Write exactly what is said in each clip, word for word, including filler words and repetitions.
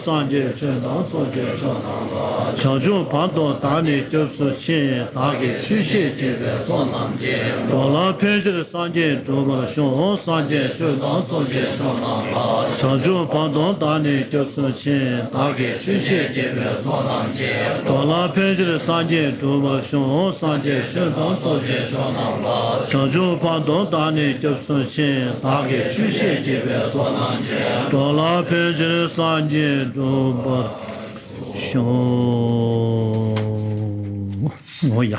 སངས་རྒྱས་ཆོས་དང་ཚོགས་ཀྱི་མཆོག་རྣམས་ལ། བྱང་ཆུབ་བར་དུ་བདག་ནི་སྐྱབས་སུ་མཆི། བདག་གིས་ཆོས་བཤད་བགྱིས་པའི་ཚོགས་རྣམས་ཀྱིས། འགྲོ་ལ་ཕན་ཕྱིར་སངས་རྒྱས་འགྲུབ་པར་ཤོག་སངས་རྒྱས་ཆོས་དང་ཚོགས་ཀྱི་མཆོག་རྣམས་ལ། བྱང་ཆུབ་བར་དུ་བདག་ནི་སྐྱབས་སུ་མཆི། བདག་གིས་ཆོས་བཤད་བགྱིས་པའི་ཚོགས་རྣམས་ཀྱིས། འགྲོ་ལ་ཕན་ཕྱིར་སངས་རྒྱས་འགྲུབ་པར་ཤོག་སངས་རྒྱས་ཆོས་དང་ཚོགས་ཀྱི་མཆོག་རྣམས་ལ། བྱང་ཆུབ་བར་དུ་བདག་ནི་སྐྱབས་སུ་མཆི། བདག་གིས་ཆོས་བཤད་བགྱིས་པའི་ཚོགས་རྣམས་ཀྱིས། འགྲོ་ལ་ཕན་ཕྱིར་སངས་རྒྱས་འགྲུབ་པར་ཤོག་ངོ་ཡ།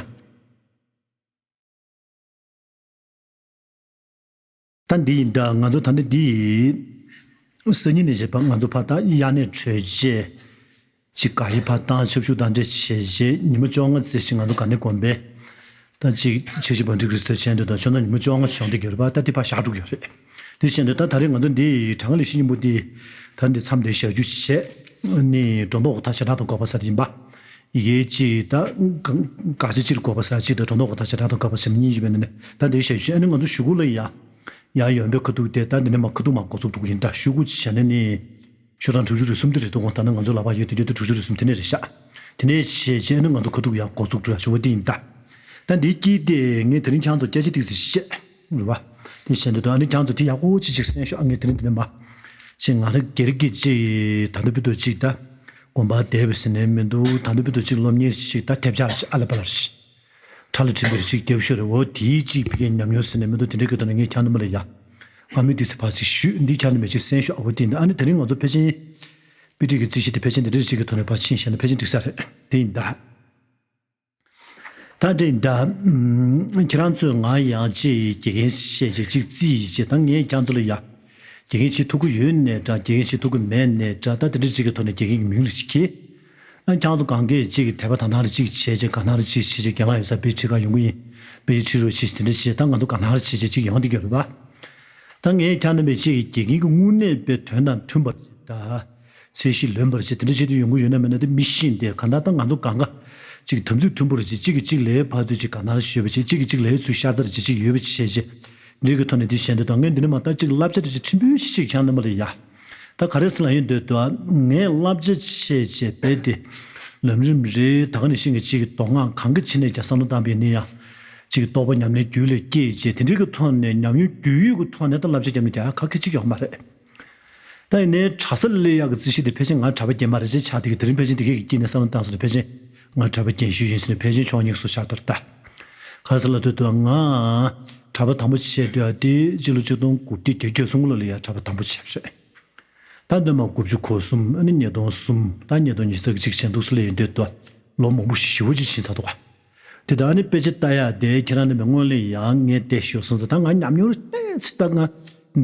ད་འདི་ཡིན་ད། ང་ཚོ་ད་ནི་འདི་ཡིན། སང་ཉིན་ནས་བྱས་པ་ང་ཚོ་ཕར་ད་དབྱར་གནས་གྲོལ་རྗེས། ཅིག་དགའ་ཞིག་ཕར་བཏང་ཆབ་ཞུགས་དང་འབྲེལ་བྱས་རྗེས་ཉི་མ་བཅོ་ལྔ་ཙམ་ཞིག་ང་ཚོ་དགའ་གནས་དགོན་པའི། ད་ཅིག་ཆེ་བཞི་བང་སྒྲིག་རིས་སུ་བྱས་འདུག་ད་ཆོས་ན་ཉི་མ་བཅོ་ལྔ་བྱུང་འདུག་ཡོད་རེད་པ། ད་འདི་ཕར་བཞག་འགྲོ་གི་ཡོད་རེད། དེ་བྱས་འདུག་ད་ད་རེས་ང་ཚོ་འདི་གྲངས་ལས་ཤིང་ཆེན་པོ་འདི་ད་འདི་མཚམས་འདི་བཞག་རྒྱུ་བྱས། ནི་སྒྲོ་འདོགས་ཐག་ཞེ་དྲག་ཏུ་འགོག་པ་ས་དེ་ཡིན་པ། ཡི་གེ་གཅིག་ད་ག་ཅི་ཅིར་འགོག་པ་ས་གཅིག་དང་སྒྲོ་འདོགས་འགོག་ཐག་ཞེ་དྲག་ཏུ་འགོག་པ་ཟེར་ནི་གཉིས་ཡོད་པས་ནི་ད་འདི་བཞག་རྒྱུ་བྱས། ཨ་ནི་ང་ཚོ་གཞུག་གུ་ལ་ཡ། ཡང་ཡོན་པའི་ཁ་ཐུག་དེ་ད་འདི་ནས་མ་ཁ་ཐུག་མ་འགོ་ཚུགས་འགྲོ་གི་ཡིན། ད་ཤོག་གུ་བྱས་ནས་ནི། ཤོག་གྲངས་དྲུག་ཅུ་རེ་གསུམ་དེ་རེད་འདུག་ད་ནི་ང་ཚོ་ལག་པ་ཡོད་དེ་ཡོད་དེ་དྲུག་ཅུ་རེ་གསུམ་དེ་ནས་རེད་ཤག་དེ་ནས་བྱས་བྱས་ནི་ང་ཚོ་ཁ་ཐུག་ཡང་འགོ་ཚུགས་འགྲོ་ཡ་ཞུ་བ་དེ་ཡིན་ད། ད་འདིའི་དཀྱིལ་དེ་ངས་དེ་རིང་ཁྱང་ཚོ་སྐད་ཆ་ཏིག་ཙམ་བཤད། རེད་བ། དེ་བཤད་འདུག་ད་ནི་ཁྱང་ཚོ་དེ་ཡག་པོ་ཅིག་ཅིག་གསན་ཤོག་ཨ་ངས་དེ་རིང་དེ་ནས་མ། ཅིག་ང་རང་སྒེར་གྱི་ཅིག་ད་ལྟ་བར་དུ་ཅིག་ད། དགོན་པ་བསྡད་པ་ཟེར་ནས་མི་འདུག་ད་ལྟ་བར་དུ་ཅིག་སློབ་གཉེར་ཅིག་ད་ཐེབས་ཆག་ཅིག་ཨ་ལ་པ་ལ་རེད། ཁྲ་ལ་ཁྲིམས་པའི་རིགས་གཅིག་རྒྱབ་ཤོར་རེ་འོ་དེའི་གཅིག་ཕ་གིའི་ཉམས་མྱོང་ཟེར་ནས་མི་འདུག་དེ་འདྲའི་སྐད་དོ་ནས་ངས་ཁྱང་དུ་མ་ལ་ཡ། ང་མི་དུས་ཚོད་ཕར་ཚིག་ཞུས་འདི་ཁྱང་དུ་མེད་ཅིག་གསན་ཤོག་ཨ་བོ་དེ་འདི་ཨ་ནི་དེ་རིང་ང་ཚོ་ཕལ་ཆེར། དཔེ་ཁྲིད་ཀྱི་རྩིས་གཞི་དེ་ཕལ་ཆེར་འདི་འདྲའི་གཅིག་གི་ཐོག་ནས་ཕར་ཕྱིན་བཤད་ན་ཕལ་ཆེར་འགྲིག་ས་རེད་དེ་ཡིན་ད། ད་འདྲ་ཡིན་ད། ཁྱེད་རང་ཚོས་ང་ཡང་ཅིག་དགེ་རྒན་བཤད་ཅིག་ཅིག་རྩིས་ཡིན་ཅིག་ད་ངས་ཁྱང་ཚོ་ལ་ཡ། དགེ་རྒན་བྱེད་ཐུབ་ཀྱི་ཡོད་ནའི་འདྲ་དགེ་རྒན་བྱེད་ཐུབ་ཀྱི་མེད་ནའི་འདྲ་ད་དེ་འདྲ་ཅིག་གི་ཐོག་ནས་དགེ་རྒན་གྱི་མིང་རེ་ཅིག་ཁྱེར། ཨ་ཁྱང་ཚོ་གང་གས་ཅིག་གི་དད་པ་དང་ཐང་རེ་ཅིག་བྱས་ཅིག་གང་ཐང་རེ་ཅིག་བྱས་ཅིག་རྒན་ལགས་ཡོད་ས་དཔེ་ཁྲིད་ག་ཡོང་གི་ཡིན། དཔེ་ཁྲིད་རོགས་བྱེད་ཅིག་དེ་འདྲ་བྱས་ད་ང་ཚོ་གང་ཐང་རེ་བྱས་ཅིག་ཅིག་ཡོང་བསྡད་ཀྱི་ཡོད་རེད་པ། ད་ངས་ཁྱང་ནས་མེད་ཅིག་གི་དགེ་རྒན་གྱི་དངོས་གནས་པའི་དོན་དང་མཐུན་པར་ཅིག་ད། ཚད་གཞི་ལོན་པར་བྱེད་དེ་འདྲ་བྱེད་དུ་ཡོང་གི་ཡོད་ན་མེད་ན་དེ་མི་ཤེས་ཏེ་གང་ལྟར་ད་ང་ཚོ་གང་ག་ཅིག་དམ་ཚིག་མཐུན་པོར་བྱེད་གཅིག་གིས་གཅིག་ལའི་ཕར་ཚུར་ཅིག་གང་ལྟར་ཞུས་པ་བྱེད་གཅིག་གིས་གཅིག་ལའི་ཚུར་ཤ་ཚར་བྱེད་ཅིག་ཡོད་པ་བྱེད་ཅེས་འདྲི་གི་ཐོག་ནས་འདི་བཤད་འདོད་དང་ངས་འདི་ནས་མ་ལྟ་ཅིག་བསླབ་བྱ་རེ་ཅིག་ཕྲན་བུ་ཞིག་ཅིག་ཁྱང་ནས་མ་ལ་ཡ། ད་ག་རེ་ཟེར་ལ་ཡོད་འདོད་དོ། ངས་བསླབ་བྱ་བྱས་བྱས་རྦད་དེ་ལམ་རིམ་རེ་ད་ག་ནས་ཤིང་གི་གཅིག་གི་མདོ་སྔགས་གང་གི་ཕྱི་ནས་ཀྱང་བསམ་བློ་བཏང་པའི་ནི་ཡ། གཅིག་གི་རྟོགས་པ་ཉམས་ལེན་རྒྱུད་ལ་སྐྱེས་བྱས་དེ་འདྲའི་གི་ཐོག་ནས་ཉམས་མྱོང་རྒྱུས་ཡོད་ཀྱི་ཐོག་ནས་ད་བསླབ་བྱ་རྒྱབ་ནས་རྒྱག་ཁ་ཁ་ཅིག་ཡོད་མ་རེད། ད་ཡིན་ནའི་གྲྭ་ས་ལས་ཡག་གི་རྩིས་གཞི་དེ་ཕལ་ཆེར་ང་གྲྭ་པ་རྒན་མ་རེད་ཅེས་ཆགས་དེ་གི་དེ་རིང་ཕལ་ཆེར་དེ་གས་ཀྱི་དཀྱིལ་ནས་བསམ་བློ་བཏང་སོང་ནས་ཕལ་ཆེར་ང་གྲྭ་པ་རྒན་ཤོས་ཡིན་ཟེར་ནས་ཕལ་ཆེར་ཕྱོགས་གཉིས་སུ་ཆགས་དོར་ད། ག་རེ་ཟེར་ལབ་དུས་ད་ང་གྲྭ་པ་དང་པོ་བྱས་དུས་ཨ་དེ་སྤྱི་ལོ་ཆིག་སྟོང་དགུ་བརྒྱ་བརྒྱད་ཅུ་གྱ་གསུམ་ལོ་ལ་ཡ་གྲྭ་པ་དང་པོ་བྱས་པ་རེད། ད་འདི་མ་དགུ་བཅུ་གོ་གསུམ་ཨ་ནི་ཉིས་སྟོང་གསུམ་ད་ཉིས་སྟོང་ཉི་ཤུ་རྩ་གཅིག་བྱས་འདུག་སེ་ལ་ཡིན་དུས་ད་ལོ་མང་པོ་ཞེ་པོ་ཅིག་ཕྱིན་ཚར་འདུག་ག་དེ་ད་ཨ་ནི་དཔེ་ཆ་ལྟ་ཡག་དེ་ཁྱེད་རང་ནི་མི་སྔོན་ལ་ཡང་ངས་བལྟས་ཤོད་སོང་ཙང་ད་ང་ཉམས་མྱོང་ལྟས་ཚིག་ད་ང་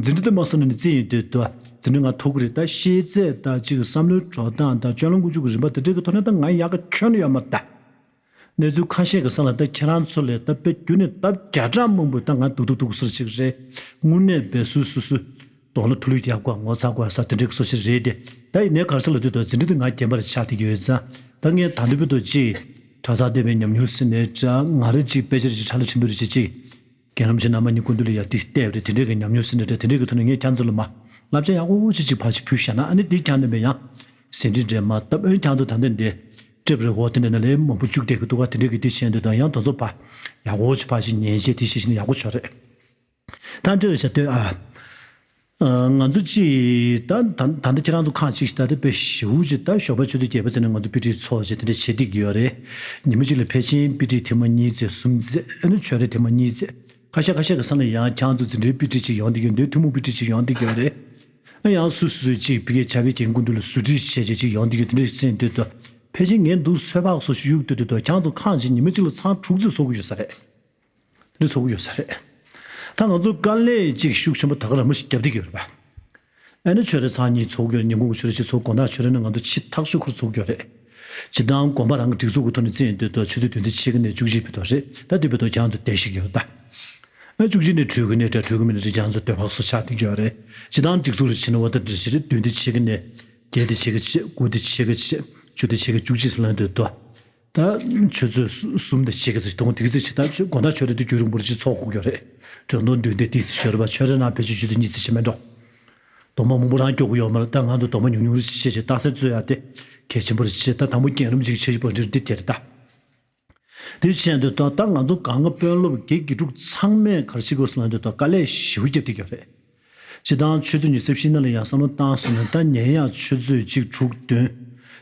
འཛིན་གྲྭ་དེ་མ་སོང་ནས་ནི་རྩིས་ཡིན་དུས་ད་འཛིན་གྲྭ་ང་ཐོབ་གི་རེད། ད་ཤེས་ཚད་ད་ཅིག་བསམ་བློའི་འགྲོ་སྟངས་ད་སྤྱོད་ལམ་ཀུན་སྤྱོད་ཀྱི་རིམ་པ་དེ་འདྲའི་གི་ཐོག་ནས་ད་ང་ཡག་ག་ཁྱོན་ནས་ཡོད་མ་རེད་ད། གནས་ཚུལ་ཁ་ཤས་ཀྱི་ས་ལ་ད་ཁྱེད་རང་ཚོ་ལས་ད་དཔེ་རྒྱུ་ནས་ལྡབ་བརྒྱ་ཕྲག་མང་པོས་ད་ང་སྡུག་སྡུག་སྡུག་ཟེར་ཅིག་རེད། དངོས་གནས་དཔེ་སུ་སུ་སུ་གདོང་ལ་ཐུ་ལུད་རྒྱག་དགོས་ངོ་ཚ་དགོས་ས་དེ་འདྲའི་སོ་ཞིག་རེད་དེ། ད་ཡིན་ནའི་ག་རེ་ཟེར་ལབ་དུས་ད་འཛིན་གྲྭ་དེ་ང་རྒན་པར་ཆགས་བསྡད་ཀྱི་ཡོད་ཙང་ད་ངས་ད་འདི་བར་དུ་ཅིག་གྲྭ་ས་བསྡད་པའི་ཉམས་མྱོང་ཟེར་ནའི་འདྲ་ང་རེ་ཅིག་དཔེ་ཆ་རེ་ཅིག་ཁྲ་ལ་ཁྲིམས་དཔོན་རེ་ཅིག་ཅིག་རྒན་རབས་ཆེན་རྣམ་པ་གཉིས་སྐུ་མདུན་ལ་ཡར་ཏིག་བལྟས་པ་རེད། དེ་འདྲའི་གི་ཉམས་མྱོང་ཟེར་ནའི་འདྲ་དེ་འདྲའི་གི་ཐོག་ནས་ངས་ཁྱེད་ཚོ་ལ་མ་བསླབ་བྱ་ཡག་པོ་ཅིག་ཅིག་ཕར་ཅིག་ཕུལ་བཞག་ན་ཨ་ནི་འདི་ཁྱེད་ཚོ་ནས་ཡང་ཟིན་བྲིས་འདྲ་མ་བཏབ་ཨ་ནི་ཁྱེད་ཚོ་ད་འདི་འདྲའི་སྤྲེབ་རེ་འོ་དེ་འདྲ་ན་ལས་མང་པོ་བཅུག་བསྡད་ཀྱི་འདུག་ག་དེ་འདྲའི་གི་དེ་བྱས་འདུག་ད་ཡང་དེ་ཚོ་ཕར་ཡག་པོ་ཅིག་ཕར་ཅིག་ཉན་བྱས་དེ་བྱས་ཤིག་ན་ཡག་པོ་ཆོག་རེད། ད་འདྲ་རེད་ཤག་ལྟོས་ཨ། ང་ཚོ་ཅིག་ད་ད་ད་ལྟ་ཁྱེད་རང་ཚོ་ཁག་ཅིག་ད་ལྟ་དཔེ་ཞེ་པོ་ཅིག་ད་ཞོགས་པ་ཆུ་ཚོད་བརྒྱད་པ་ཙམ་ནས་ང་ཚོ་དཔེ་ཁྲིད་ཚོགས་བྱས་དེ་འདྲ་བྱེད་བསྡད་ཀྱི་ཡོད་རེད། ཉི་མ་གཅིག་ལ་ཕལ་ཆེར་དཔེ་ཁྲིད་ཐེངས་མ་གཉིས་ཙམ་གསུམ་ཙམ་ཨ་ནི་ཆོས་རེ་ཐེངས་མ་གཉིས་ཙམ་ཁ་ཤས་ཁ་ཤས་ཀྱི་ས་ལ་ཡང་ཁྱེད་ཚོ་འཛིན་གྲྭའི་དཔེ་ཁྲིད་ཅིག་ཡོང་བསྡད་ཀྱི་ཡོད་འདུག་ཐུན་མོང་དཔེ་ཁྲིད་ཅིག་ཡོང་བསྡད་ཀྱི་ཡོད་རེད། ཨ་ཡང་སུ་སུ་སུ་ཅིག་ཕ་གིའི་བྱ་བའི་འགན་ཀུན་འདུས་ལ་ཟུར་ཁྲིད་བྱས་བྱས་ཅིག་ཡོང་བསྡད་ཀྱི་ཡོད་དེ་འདྲ་ཟེར་འདུག་ད་ཕལ་ཆེར་ངས་འདུག་ཚོད་དཔག་སོགས་ཞིག་གཡུག་བསྡད་དུས་ད་ཁྱེད་ཚོ་ཁག་ཅིག་ཉི་མ་གཅིག་ལ་ཚར་དྲུག་ཙམ་ཚོགས་ཀྱི་ཡོད་ས་རེད། དེ་འདྲ་ཚོགས་ཀྱི་ཡོད་ས་རེད། ད་ང་ཚོ་དཀའ་ལས་ཅིག་ཤུགས་ཆེན་པོ་ད་ག་རང་མོ་ཞིག་བརྒྱབ་བསྡད་ཀྱི་ཡོད་རེད་པ། ཨ་ནི་ཆོས་རེ་ཚར་གཉིས་ཚོགས་ཀྱི་ཡོད་རེད། ཉིན་གུང་གི་ཆོས་རེ་གཅིག་ཚོགས། དགོང་དག་ཆོས་རེ་ནི་ང་ཚོ་ཕྱི་ཐག་ཆོད་ཁུར་ཚོགས་ཀྱི་ཡོད་རེད། སྤྱིར་བཏང་དགོན་པ་རང་གི་སྒྲིག་འཛུགས་ཀྱི་ཐོག་ནས་བརྩིས་ཡོང་དུས་ད་ཆུ་ཚོད་བདུན་དང་ཕྱེད་ཀ་ནས་བཅུ་གཅིག་བར་དུ་རེད། ད་དེ་བར་དུ་ཁྱེད་ཚོ་བསྡད་ཤེས་ཀྱི་ཡོད་རེད་ད། ཨ་བཅུ་གཅིག་ནས་གྲོལ་གི་ནས་འདྲ་གྲོལ་གི་མིན་ནས་འདྲ་ཁྱེད་ཚོ་སྡོད་ཕག་སུ་ཆགས་བསྡད་ཀྱི་ཡོད་རེད། སྤྱིར་བཏང་སྒྲིག་འཛུགས་རེ་བྱེད་ན་འོ་ད་འདྲ་ཞིག་རེད། བདུན་དང་ཕྱེད་ཀ་ནས་བརྒྱད་དང་ཕྱེད་ཀ་བྱེད། དགུ་དང་ཕྱེད་ཀ་བྱེད། བཅུ་དང་ཕྱེད་ཀ་བཅུ་གཅིག་ལ་འདོད་དོ། ད་ཆུ་ཚོད་གསུམ་དང་ཕྱེད་ཀ་ཙམ་གཏོང་དེ་ག་ཙམ་བྱེད་ཐབས་བྱེད། དགོང་དག་ཆོས་རེ་དུ་རྒྱུན་རིང་པོར་ཅིག་ཚོགས་དགོས་ཀྱི་རེད། དྲན་གདུང་འདུས་ཏེ་ཏིས་ཤོར་བ་ཆོས་རེ་ནང་ཕལ་ཆེར་ཆུ་ཚོད་གཉིས་ཙམ་བྱེད་མེད་འགྲོ། རྡོག་མ་མང་པོ་རང་སྐྱོར་གི་ཡོད་མ་རེད། ད་ང་ཚོ་རྡོག་མ་ཉུང་ཉུང་རེ་བྱས་བྱས་རྟགས་གསལ་རྩོད་ཡ་དེ་གལ་ཆེན་པོ་རེད་བྱས། ད་དང་པོ་རྒྱང་རིང་ཅིག་བྱེད་ཀྱི་བ་འདིར་འདི་དེ་རེད་ད། དེ་བྱས་འདི་ད་ད་ང་ཚོ་གང་ག་དཔོན་སློབ་དགེ་དགེ་ཕྲུག་ཚང་མས་ག་རེ་བྱེད་དགོས་ཟེར་ན་འདི་ད་དཀའ་ལས་ཞེ་པོ་བརྒྱབ་བསྡད་ཀྱི་ཡོད་རེད། སྤྱིར་བཏང་ཆུ་ཚོད་ཉི་ཤུ་རྩ་བཞི་ནང་ལ་ཡང་བསམ་བློ་བཏང་སོང་ན་ད་ཉན་ཡག་ཆུ་ཚོད་གཅིག་དྲུག་བདུན།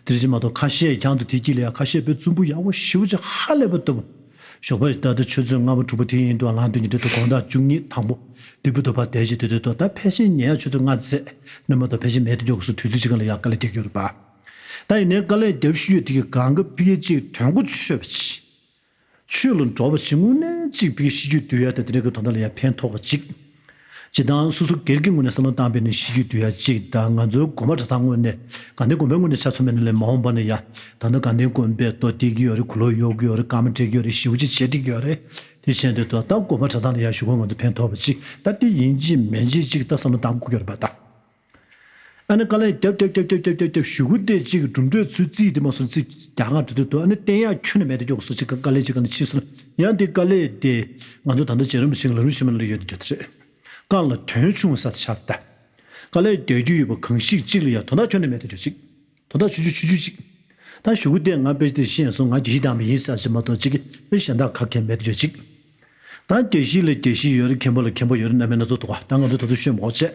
དེ་རེད་ཅེ་མ་གཏོགས་ཁ་ཤས་རྒྱང་དུ་དེ་དཀྱིལ་ལ་ཡང་ཁ་ཤས་དཔེ་རྩུབ་པོ་ཡག་པོ་ཞེ་པོ་ཅིག་ཧ་ལས་པ་འདུག་ཞོགས་པ་ད་ལྟ་ཆུ་ཚོད་ལྔ་པ་དྲུག་པ་དེ་ཡིན་དུས་ལངས་དུས་ཉིན་དྲོ་དགོང་དག་བཅུ་གཉིས་དང་པོ་དུས་བུ་དུ་བ་དལ་ཞིག་དུས་དུས་ཐོག་ད་ཕལ་ཆེར་ཉལ་ཡག་ཆུ་ཚོད་ལྔ་ཚད་ནས་མ་གཏོགས་ཕལ་ཆེར་མེད་དུ་འཇོག་སོ་དུས་ཚོད་ཅིག་ལ་ཡང་དཀའ་ལས་རྒྱག་གི་ཡོད་རེད་པ། ད་ཡིན་ནའི་དཀའ་ལས་རྒྱབ་ཤི་ཡོད་དེ་གི་གང་ག་ཕི་གེ་ཅིག་དོན་གོ་ཆོད་པ་ཅིག་ཆོས་ལ་འགྲོ་བ་ཅིག་དངོས་གནས་ཅིག་ཕི་གེ་ཤི་རྒྱུ་དུས་ཡ་ད་དེ་འདྲ་གི་དོན་དག་ལ་ཡང་ཕན་ཐོགས་པ་ཅིག་སྤྱིར་བཏང་སོ་སོ་སྒེར་གྱི་ངོས་ནས་བསམ་བློ་བཏང་པས་ནི་ཤི་རྒྱུ་དུས་ཡ་གཅིག་དང་ང་ཚོའི་དགོན་པ་གྲྭ་ཚང་ངོས་ནས་དགའ་ལྡན་དགོན་པའི་ངོས་ནས་ཆ་མཚོན་པ་ནི་ལས་མ་འོངས་པ་ནས་ཡ་ད་ནི་དགའ་ལྡན་དགོན་པས་ལྟོ་སྟེར་གྱི་ཡོད་རེད། གོས་ལོག་གཡོག་གི་ཡོད་རེད། སྐར་མ་སྤྲད་ཀྱི་ཡོད་རེད། ཞེ་པོ་ཅིག་བྱེད་བསྡད་ཀྱི་ཡོད་རེད། དེ་བྱས་འདུག་ད་ད་དགོན་པ་གྲྭ་ཚང་ལ་ཡ་ཞུ་སྒོ་ང་ཚོ་ཕན་ཐོགས་པ་ཅིག་ད་དེ་ཡིན་གཅིག་མིན་གཅིག་ཅིག་ད་བསམ་བློ་བཏང་དགོས་ཀྱི་ཡོད་རེད་པ་ད། ཨ་ནི་དཀའ་ལས་རྒྱབ་རྒྱབ་རྒྱབ་རྒྱབ་རྒྱབ་རྒྱབ་ཞུ་གུ་དེ་གཅིག་གྲུབ་འབྲས་ཚུར་རྩིས་དེ་མ་སོང་རྩིས་རྒྱག་ག་འགྲོ་དུས་དུ་ཨ་ནི་བསྟན་ཡག་ཁྱོན་ནས་མེད་དུ་འཇོག་སོ་གཅིག་དཀའ་ལས་གཅིག་ག་ནས་ཕྱིས་སོང་ཡང་དེ་དཀའ་ལས་དེ་ང་ཚོ་ད་ལྟ་རྗེ་རིན་པོ་ཆེ་གི་ལམ་རིམ་ཞུ་མ་ལ་ཡོད་དུ་འཇོག་དེ་རེད། རྐང་ལ་དོན་ཆུང་ས་དེ་ཆགས་ད། དཀའ་ལས་རྒྱག་རྒྱུ་ཡོད་པ་གང་ཞིག་གཅིག་ལ་ཡང་དོན་དག་ཁྱོན་ནས་མེད་དུ་འཇོག་གཅིག་དོན་དག་ཆུང་ཆུང་ཆུང་ཆུང་གཅིག་ད་ཞུ་གུ་དེ་ང་དཔེ་དེ་ཤེས་སོང་ང་དགེ་བཤེས་དམ་པ་ཡིན་ས་ཞིག་མ་གཏོགས་གཅིག་གི་དཔེ་གཞན་དག་ག་གེ་མེད་དུ་འཇོག་གཅིག་ད་དགེ་བཤེས་ལ་དགེ་བཤེས་ཡོད་རེད། མཁན་པོ་ལ་མཁན་པོ་ཡོད་རེད། རྣམ་པའི་སྣ་ཚོགས་འདུག་ག་ད་ང་ཚོ་ད་དུང་ཤོད་མོག་བྱས།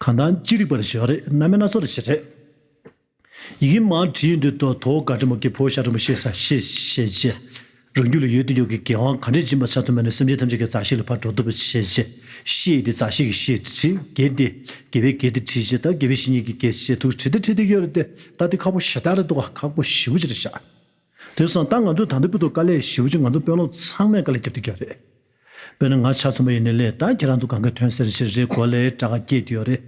གང་ལྟར་ཅི་རིགས་པར་བྱེད་རེད། རྣམ་པའི་སྣ་ཚོགས་རེ་བྱེད་རེད། ཡི་གེ་མར་བྲིས་ཡོང་དུས་ཐོག་ཐོག་དགའ་བྲལ་མོ་གི་ཕོ་ཤ་རི་མོ་ཤེས་ས་ཤེས་ཤེས་བྱས། རང་རྒྱུད་ལ་ཡོད་དུ་ཡོད་ཀྱི་དགེ་དབང་ག་འདྲས་སྦྱིན་པ་ཆ་ཐུབ་མེད་ན་སེམས་ཅན་ཐམས་ཅད་ཀྱི་མཛའ་བཤེས་ལ་ཕར་འགྲོ་ཐུབ་པ་བྱས་བྱས། ཤེས་དེ་མཛའ་བཤེས་ཀྱི་ཤེས་བྲིས། དགེ་དེ་དགེ་བའི་དགེ་དེ་བྲིས་བྱས། ད་དགེ་བའི་བཤེས་གཉེན་གྱི་དགེ་བྱས་ཐུགས་བྲིས་དེ་བྲིས་དེ་ཡོད་རེད་དེ། ད་དེ་ཁག་པོ་ཞེ་དྲག་རེད་འདུག་ག་ཁག་པོ་ཞེ་པོ་ཅིག་རེད་ཤག་དེ་སོང་ད་ང་ཚོ་ད་ལྟ་བར་དུ་དཀའ་ལས་ཞེ་པོ་ཅིག་ང་ཚོ་དཔོན་སློབ་ཚང་མས་དཀའ་ལས་བརྒྱབ་བསྡད་ཀྱི་ཡོད་རེད། དཔེར་ན་ང་ཆ་ཚང་མ་ཡིན་ནའི་ལས་ད་ཁྱེད་རང་ཚོ་གང་ག་ཐོན་ཟེར་ཞིག་རེད། གོ་ལས་དྲག་ག་སྐྱེས་དུ་ཡོད་རེད།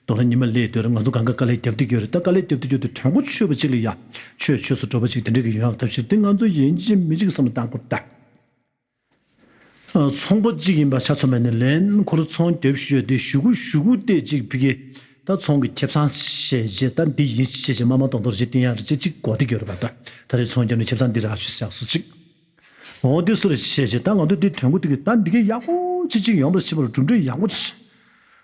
རྡོ་ལ་ཉི་མ་ལས་དུ་ཡོད་རེད། ང་ཚོ་གང་ག་དཀའ་ལས་བརྒྱབ་བསྡད་ཀྱི་ཡོད་རེད། ད་དཀའ་ལས་བརྒྱབ་བསྡད་ཀྱི་ཡོད་དུས་དོན་གོ་ཆོད་པ་ཅིག་ལ་ཡ་ཆོས་ཆོས་སུ་འགྲོ་བ་ཅིག་དེ་འདྲ་གི་ཡོང་ཡག་ཐབས་ཤེས་དེ་ང་ཚོ་ཡིན་གཅིག་མིན་གཅིག་བསམ་བློ་བཏང་དགོས་ད། ཚོང་པ་གཅིག་ཡིན་པ་ཆ་ཚང་མ་ནི་ལན་ཁོ་རང་ཚོང་རྒྱབ་ཞུས་ཏེ་ཞུ་གུ་ཞུ་གུ་དེ་གཅིག་ཕི་གེ་ད་ཚོང་གི་ཁེ་བཟང་བཤད་རྗེས་ད་འདི་ཡིན་ཞེས་བྱས་མ་མ་གཏོང་གཏོང་རེ་བྱེད་བསྟན་ཡག་རེ་བྱེད་གཅིག་གོ་བསྡད་ཀྱི་ཡོད་རེད་པ། ད་ད་རེས་ཚོང་རྒྱབ་ནས་ཁེ་བཟང་འདི་རག་ཆུ་བཞག་སུ་གཅིག་འོ་འདི་སུ་རེ་བྱས་བྱས་ད་ང་ཚོ་འདི་དོན་གོ་འདི་གི་ད་འདི་གའི་ཡག་པོ་ཅིག་ཅིག་ཡོང་བར་བྱེད་པར་གྲུབ་འབྲས་ཡག་པོ་ཅིག་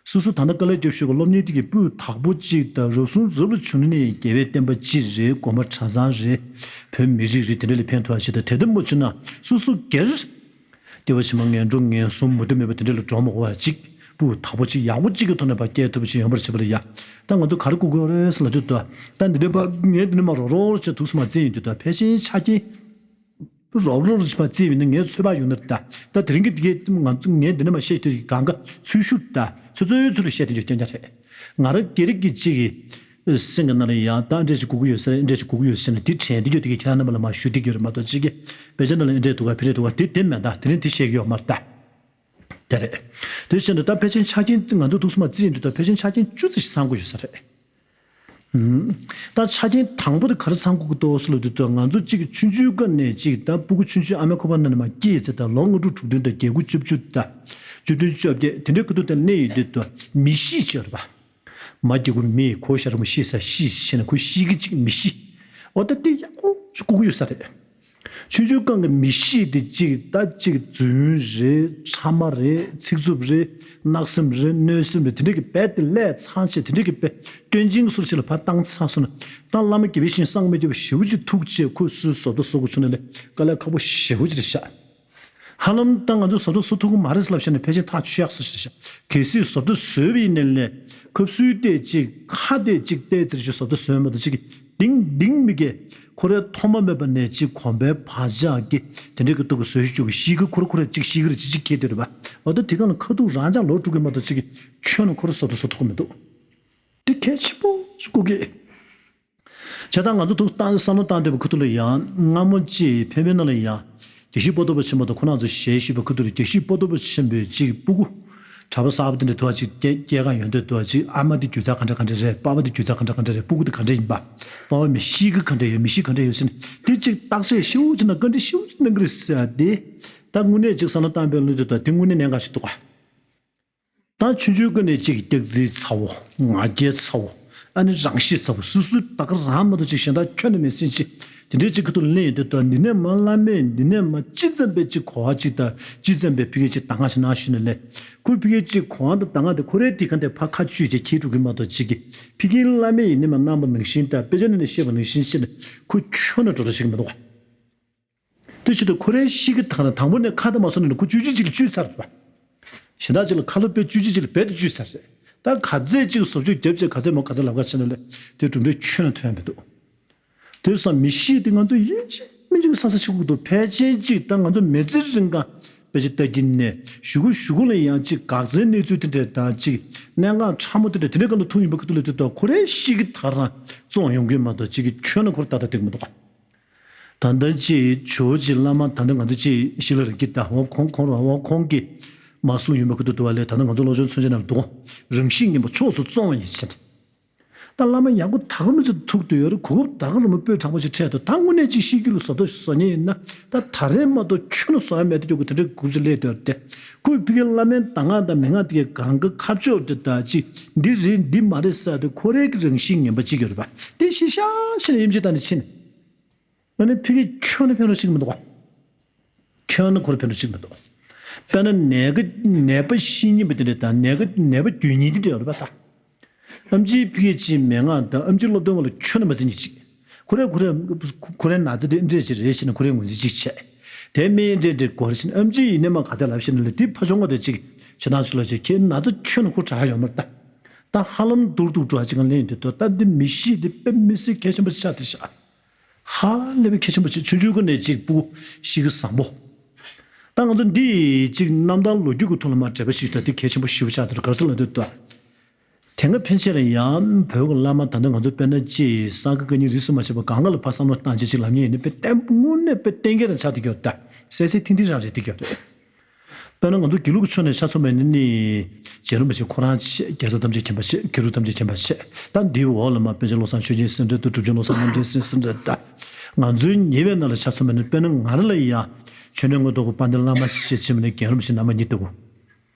སོ་སོ་ད་ལྟ་དཀའ་ལས་རྒྱབ་ཞུ་གི་སློབ་གཉེར་འདི་གི་སྤུས་དག་པོ་ཅིག་དང་རབ་གསུང་རབ་ལ་བྱུང་ནས་རྒྱལ་བའི་བསྟན་པ་སྤྱི་རེད། དགོན་པ་གྲྭ་ཚང་རེད། བོད་མི་རིགས་རེད། དེ་འདྲ་ལ་ཕན་ཐོགས་ཡག་ཅིག་དང་དེ་ལྟར་མ་བྱུང་ན་སོ་སོ་སྒེར་སྐྱེ་བ་ཕྱི་མ་ངན་འགྲོ་ངན་སོང་མུ་མཐུད་མེད་པ་དེ་འདྲ་ལ་འགྲོ་མ་དགོས་པ་ཅིག་སྤུས་དག་པོ་ཅིག་ཡག་པོ་ཅིག་གི་ཐོག་ནས་ཕར་སྐྱེལ་ཐུབ་པ་ཅིག་ཡོང་བར་བྱེད་པ་ལ་ཡ། ད་ང་ཚོ་ག་རེ་དགོས་ཀྱི་ཡོད་རེད་ཟེར་ལབ་དུས་ད་ད་འདི་འདྲ་པ་ངས་འདི་འདྲ་མ་རོགས་རོགས་བྱས་ཐུགས་སུ་མ་བརྩིས་ཡོང་དུས་ད་ཕལ་ཆེར་ཆ་རྐྱེན། རོབ་རོབ་རུ་ཕར་བརྩིས་པ་ཡིན་ན་ངའི་ཚོད་དཔག་ཡོང་ན་ད་ད་དེ་རིང་གི་དེ་གའི་ང་ཚོ་ངས་འདི་འདྲ་མ་བཤད་དུས་གང་ག་ཚུལ་ཤུགས་ད་ཚོད་ཚོད་ཚུལ་ལ་བཤད་དེ་འཇོག་རྐྱང་རྐྱང་རེད། ང་རང་སྒེར་གྱི་གཅིག་གི་སེམས་ཀྱི་ནང་ལ་ཡང་ད་འདྲས་ཅིག་དགོས་ཀྱི་ཡོད་ས་རེད། འདྲས་ཅིག་དགོས་ཀྱི་ཡོད་ས་ནས་དེ་དྲན་དེ་ཡོད་དེ་གི་ཁྱེད་རང་རྣམ་པ་ལ་མ་ཞུ་བསྡད་ཀྱི་ཡོད་རེད་མ་གཏོགས་གཅིག་གི་བེད་སྤྱོད་ནང་ལ་འདྲས་འདུག་ག་ཕི་རེད་འདུག་ག་དེ་དེ་མེད་ད་དེ་རིང་དེ་བཤད་ཀྱི་ཡོད་མ་རེད་ད། དེ་རེད། དེ་བཞིན་དུ་ད་ཕལ་ཆེར་ཆ་རྐྱེན་ང་ཚོ་ཐུགས་སུ་མ་བརྩིས་ཡིན་དུས་ད་ཕལ་ཆེར་ཆ་རྐྱེན་བཅུ་ཙམ་ཞིག་ཚང་དགོས་ཡོད་ས་རེད། ད་ཆ་རྐྱེན་དང་པོ་དེ་ག་རེ་ཚང་དགོས་ཀྱི་འདུག་ཟེར་ལབ་དུས་ད་ང་ཚོ་གཅིག་ཆུང་ཆུང་སྐབས་ནས་གཅིག་ད་སྤུ་གུ་ཆུང་ཆུང་ཨ་མའི་ཁོག་པ་ནང་ནས་མར་སྐྱེས་ཚེ་ད་ལོ་ལྔ་དྲུག་དྲུག་བདུན་དང་བརྒྱད་དགུ་བཅུ་བཅུ་ད་བཅུ་བདུན་བཅོ་བརྒྱད་དེ་འདྲའི་ཁ་ཐུག་དེ་གནས་ཡོད་དུས་ད་མི་གཤིས་ཅིག་ཡོད་རེད་པ། མ་སྐྱེ་དགུ་མི་ཁོ་ཤ་རི་མོ་ཤི་ས་ཤི་ཞེས་ནས་ཁོ་ཤི་གི་གཅིག་མི་ཤི། འོ་ད་དེ་ཡག་པོ་ཞིག་དགོས་ཀྱི་ཡོད་ས་རེད། ཆུང་ཆུང་སྒང་གི་མི་གཤིས་དེ་གཅིག་ད་གཅིག་རྫུན་རེད། ཕྲ་མ་རེད། ཚིག་རྩུབ་རེད། གནག་སེམས་རེད། གནོད་སེམས་རེད། དེ་འདྲ་གི་རྦད་དེ་ལས་ཚང་བྱས་དེ་འདྲ་གི་རྦད་སྐྱོན་ཅན་གྱི་སོར་ཞིག་ལ་ཕར་བཏང་ཚར་སོང་ན་ད་བླ་མ་དགེ་བའི་བཤེས་གཉེན་སངས་མི་རྒྱས་པ་ཞེ་པོ་ཅིག་ཐུག་བྱས་ཁོས་སུའི་བཟོ་ལྟ་བཟོ་དགོས་བྱུང་ན་ལས་དཀའ་ལས་ཁག་པོ་ཞེ་པོ་ཅིག་རེད་ཤག་ཧ་ལམ་ད་ང་ཚོས་བཟོ་ལྟ་བཟོ་ཐུབ་ཀྱི་མ་རེད་ཟེར་ལབ་བྱས་ནས་ཕལ་ཆེར་ཐག་ཆོད་ཡག་བཟོ་ཞིག་རེད་ཤག་གལ་སྲིད་བཟོ་ལྟ་བཟོས་པ་ཡིན་ནའི་ལས་ཁབ་སུའི་སྟེ་གཅིག་ཁ་སྟེ་གཅིག་ཏོག་ཙམ་ཅིག་བཟོ་ལྟ་བཟོས་མ་གཏོགས་གཅིག་གི་ལྡིང་ལྡིང་མི་དགེ། ཁོ་རའི་ཐོག་མ་མེད་པ་ནས་ཅིག་གོམ་པའི་བག་ཆགས་ཀྱི་དེ་འདྲའི་གི་སྟོབས་ཀྱིས་བཟོས་ཤིག་བཅུག་གི་ཤི་གི་ཁོ་ར་ཁོ་ར་ཅིག་ཤི་གི་རེད་ཅིག་ཅིག་ཁྱེར་དེ་རེད་པ། འོ་ད་དེ་ག་ལ་ཁ་ཐུག་རང་ཅག་ལོག་འགྲོ་གི་མ་གཏོགས་ཅིག་གི་ཁྱོན་ནས་ཁོ་ར་བཟོ་ལྟ་བཟོ་ཐུབ་ཀྱི་མི་འདུག་དེ་གལ་ཆེན་པོ་ཞིག་དགོས་ཀྱི། བྱས་ཙང་ང་ཚོ་ཐུགས་བཏང་བསམ་བློ་བཏང་བསྡད་པའི་ཁ་ཐུག་ལ་ཡང་སྔ་མོ་ཅིག་ཕན་པའི་ནང་ལ་ཡང་དགེ་བཤེས་པོ་ཏོ་པ་ཆེན་པོ་དང་ཁོ་རང་ཚོ་ཞལ་བཞུགས་པའི་ཁ་ཐུག་ལ་དགེ་བཤེས་པོ་ཏོ་པ་ཆེན་པོས་ཅིག་སྤུ་གུ་གྲྭ་པ་གསར་པ་དེ་འདྲ་དུ་བ་ཅིག་སྐྱེ་སྐྱེ་ག་ཡོང་དུས་དུ་བ་ཅིག་ཨ་མ་དེ་རྒྱུ་རྩ་ག་འདྲ་ག་འདྲ་རེད། པ་ཕ་དེ་རྒྱུ་རྩ་ག་འདྲ་ག་འདྲ་རེད། སྤུ་གུ་དེ་ག་འདྲ་ཡིན་པ། པ་ཕ་མི་ཤི་གི་ག་འདྲ་ཡོད། མི་ཤི་ག་འདྲ་ཡོད་ཟེར་ནས་དེ་ཅིག་བརྟག་དཔྱད་ཞིབ་ཅིག་གནང་གི་རེད་ཟེར་ཡ་དེ། ད་དངོས་གནས་ཅིག་བསམ་བློ་བཏང་པའི་ལུས་དུ་དུ་དེ་དངོས་གནས་གནད་འགག་ཞིག་འདུག་ག་ད་ཆུང་ཆུང་ཀུན་ནས་གཅིག་སྐྱག་རྫུན་ཚ་བོ། ང་རྒྱལ་ཚ་བོ། ཨ་ནི་རང་ཤེད་ཚ་པོ་སོ་སོའི་ད་ག་རང་མ་གཏོགས་ཅིག་གཞན་དག་ཁྱོན་ནས་མེད་ཟིན་ཅིག་དེ་འདྲའི་ཅིག་ཁ་ཐུག་ལ་གླེང་ཡོང་དུས། ད་འདི་ནས་མ་བླ་མས་འདི་ནས་མ་ཅི་ཙམ་པའི་ཅིག་གོ་བ་ཅིག་དང་ཅི་ཙམ་པའི་ཕ་གི་ཅིག་གདམས་ངག་ཅིག་གནང་ཞུས་ནས་ལས། ཁོའི་ཕ་གི་ཅིག་གོ་བ་དང་གདམས་ངག་དེ་ཁོ་རའི་དེ་ག་འདྲ་ཕར་ཁ་གཅུས་ཅིག་ཁྱེར་འགྲོ་གི་མ་གཏོགས་ཅིག་གི་ཕ་གི་བླ་མས་ཡིན་ནས་མ་གནང་བ་ནང་བཞིན་དང་དཔེ་ཆ་ནས་ནས་བཤད་པ་ནང་བཞིན་བཤད་ནས་ཁོ་ཁྱོན་ནས་འགྲོ་འགྲོ་ཞིག་མི་འདུག་ག་དེ་བྱེད་དུས་ཁོ་རའི་གཤིས་ཀ་དག་ན་དང་པོ་ནས་ཁ་དང་མ་སོང་ནས་ཁོ་བཅུ་གཅིག་ཅིག་ལ་བཅུས་ཚར་བ། གཞན་དག་ཅིག་ལ་ཁ་ལོ་པས་བཅུ་གཅིག་ཅིག་ལ་རྦད་དེ་བཅུས་ཚར་རེད། ད་ག་ཚད་ཅིག་བཟོ་བཅོས་རྒྱབ་བྱས་ག་ཚད་མོ་ག་ཚད་ལབ་ག་བྱས་ན་ལས་དེ་གྲུབ་འབྲས་ཁྱོན་ནས་ཐོན་མི་འདུག་དེ་བསམ་མི་ཤེས་དེ་ང་ཚོ་ཡིན་གཅིག་མིན་གཅིག་ས་ས་ཆགས་ཀྱི་འདུག་ཕལ་ཆེར་ཅིག་ད་ང་ཚོ་མི་ཚེ་རིང་ག་དཔེ་ཆ་ལྟ་གིན་ནས་གཞུག་གུ་གཞུག་གུ་ལ་ཡང་ཅིག་འགག་རྩའི་གནས་ཚུལ་དེ་འདྲས་དང་ཅིག་གནད་འགག་ཕྲ་མོ་དེ་འདྲས་དེ་འདྲས་སྒང་ལ་ཐུག་ཡིན་པ་ཁ་ཐུག་ལ་དེ་ད་ཁོ་རའི་གཤིས་ཀ་དག་རང་བཙོང་ཡོང་གི་མ་གཏོགས་ཅིག་གི་ཁྱོན་ནས་ཁོར་ཏག་ཏག་འགྲིག་མི་འདུག་ག་ད་ལྟ་ཅིག་ཇོ་བོ་རྗེ་བླ་མ་ད་ལྟ་ང་ཚོ་ཅིག་ཤི་ལ་རིག་གི་ད་འོ་ཁོང་ཁོང་ར་འོ་ཁོང་གིས་མ་གསུངས་ཡོད་མ་ཁུ་ཏུ་དུ་བ་ལས་ད་ལྟ་ང་ཚོ་ལོ་ཆུང་མཚོན་ཆ་ནང་འདུག་རང་གཤིས་ངན་པ་ཕྱོགས་སུ་བཙོང་བ་ཡིན་ཕྱིར། ད་བླ་མ་ཡག་པོ་ད་ག་མི་ཚོ་ཐུག་ཏུ་ཡོད་རེད། གོ་སྐབས་ད་ག་ལ་མ་སྤོས་དྲག་པོ་ཞིག་འཕྲད་འདུག་ད་དངོས་གནས་ཅིག་ཤི་རྒྱུ་ལ་བཟོ་ལྟ་བཟོ་ཉེན་ཡིན་ན་ད་ད་རེས་མ་གཏོགས་ཁྱོན་ནས་བཟོ་ཡ་མེད་དུ་འཇོག་གི་དེ་འདྲའི་འགུལ་ཅིག་སླེབས་དུ་ཡོད་རེད་དེ། ཁོས་ཕ་གི་བླ་མའི་གདམས་ངག་དང་མན་ངག་དེ་གའི་གང་གི་ཁ་ཕྱོགས་དེ་ད་ཅིག་འདི་རེད་འདི་མ་རེད་ཟེར་དུས་ཁོ་རའི་གི་རང་གཤིས་ངན་པ་ཅིག་ཡོད་རེད་པ། དེ་ཤི་ཤ་ཤི་ནས་ཡིན་གཅིག་ད་ནས་ཕྱིན། ཨ་ནི་ཕ་གི་ཁྱོན་ནས་ཕན་ཐོགས་ཅིག་མི་འདུག་ག་ཁྱོན་ནས་ཁོར་ཕན་ཐོགས་ཅིག་མི་འདུག་དཔེར་ན་ནད་ཀྱི་ནད་པ་ཤི་ཉེན་པ་དེ་འདྲ་དང་ནད་ཀྱི་ནད་པ་འགོས་ཉེན་དེ་འདྲ་ཡོད་རེད་པ་ད། ཨེམ་ཆིའི་ཕ་གི་ཅིག་མན་ངག་དང་ཨེམ་ཆི་སློབ་སྟོན་པ་ལ་ཁྱོན་ནས་མ་བརྩི་ཉེན་ཅིག་ཁོ་རེ་ཁོ་རེ་ཁོ་རེ་ན་ཚ་དེ་འདྲས་ཅིག་རེད་ཞེས་ནས་ཁོ་རེ་ངོས་འཛིན་ཅིག་བྱས། དེ་སྨན་འདྲས་འདྲས་འགོར་ཞིག་ཨེམ་ཆི་ཡིན་ནས་མ་ག་ཚད་ལབ་ཞེ་ན་ལ་དེ་ཕ་ཆུང་བ་དེ་ཅིག་བྱེད་སྟངས་ཅིག་ལ་ཅིག་ཁྱེད་ན་ཚ་ཁྱོན་ནས་ཁོ་དྲག་ཡོད་མ་རེད་ད། ད་ཧ་ལམ་སྡུག་སྡུག་འགྲོ་ཅིག་གང་ལེན་དུས་ད་འདི་མི་ཤེས་དེ་དཔེ་མི་སྲིད་གལ་ཆེན་པོ་ཆགས་དེ་ཤག་ཧ་ལས་པའི་གལ་ཆེན་པོ་ཆེ། ཆུང་ཆུང་ཀུན་ནས་གཅིག་སྤུ་གུ་ཤི་གི་བཟང་པོ། ད་ང་ཚོ་འདི་གཅིག་རྣམ་ཐར་ལོ་རྒྱུས་ཀྱི་ཐོག་ལ་མ་འབྲེལ་བ་ཞིག་ད་འདི་གལ་ཆེན་པོ་ཞེ་པོ་ཆགས་འདུག་ག་རེ་ཟེར་ལབ་དུས་ད། དེ་སྔ་ཕན་ཆད་ལ་ཡང་བོད་ཀྱི་བླ་མ་ད་ལྟ་ང་ཚོ་དཔེར་ན་ཅིག་གསང་སྔགས་བཀའ་རྙིང་རིས་སུ་མ་ཆད་པ་གང་ག་ལ་ཕར་བསམ་བློ་བཏང་བྱས་ཅིག་ལབ་མཁན་ཡིན་ན་དཔེ་བརྟན་པོ་དངོས་གནས་དཔེ་བརྟན་སྐྱེ་རང་ཆགས་བསྡད་ཀྱི་ཡོད་ད། གསལ་གསལ་ཐིང་ཐིང་རང་རེད་བསྡད་ཀྱི་ཡོད་རེད། དཔེར་ན་ང་ཚོ་དགེ་ལུགས་ཀྱི་ཕྱོགས་ནས་ཆ་མཚོན་པ་ཡིན་ན་ནི། རྗེ་རིན་པོ་ཆེ་ཁོ་རང་ཆེ། རྒྱལ་ཚབ་ཐམས་ཅད་མཁྱེན་པ་ཆེ། ཀེང་རུས་ཐམས་ཅད་མཁྱེན་པ་ཆེ། ད་འདིའི་འོག་ལ་མ་པཎ་ཆེན་བློ་བཟང་ཆོས་རྒྱན་སེ་འབྲས་དང་གྲུབ་ཆེན་བློ་བཟང་རྣམ་འདྲེན་སེ་འབྲས་ད། ང་ཚོའི་ཉེ་བའི་ནང་ལ་ཆ་མཚོན་པ་ཡིན་ན་དཔེར་ན་ང་རང་ལ་ཡང་ཆོས་འབྲེལ་དངོས་ཐོག་གི་དཔལ་ལྡན་བླ་མ་ཞེས་བྱས་པ་ནི་རྒན་རིན་པོ་ཆེ་རྣམ་པ་གཉིས་ལྟ་བུ།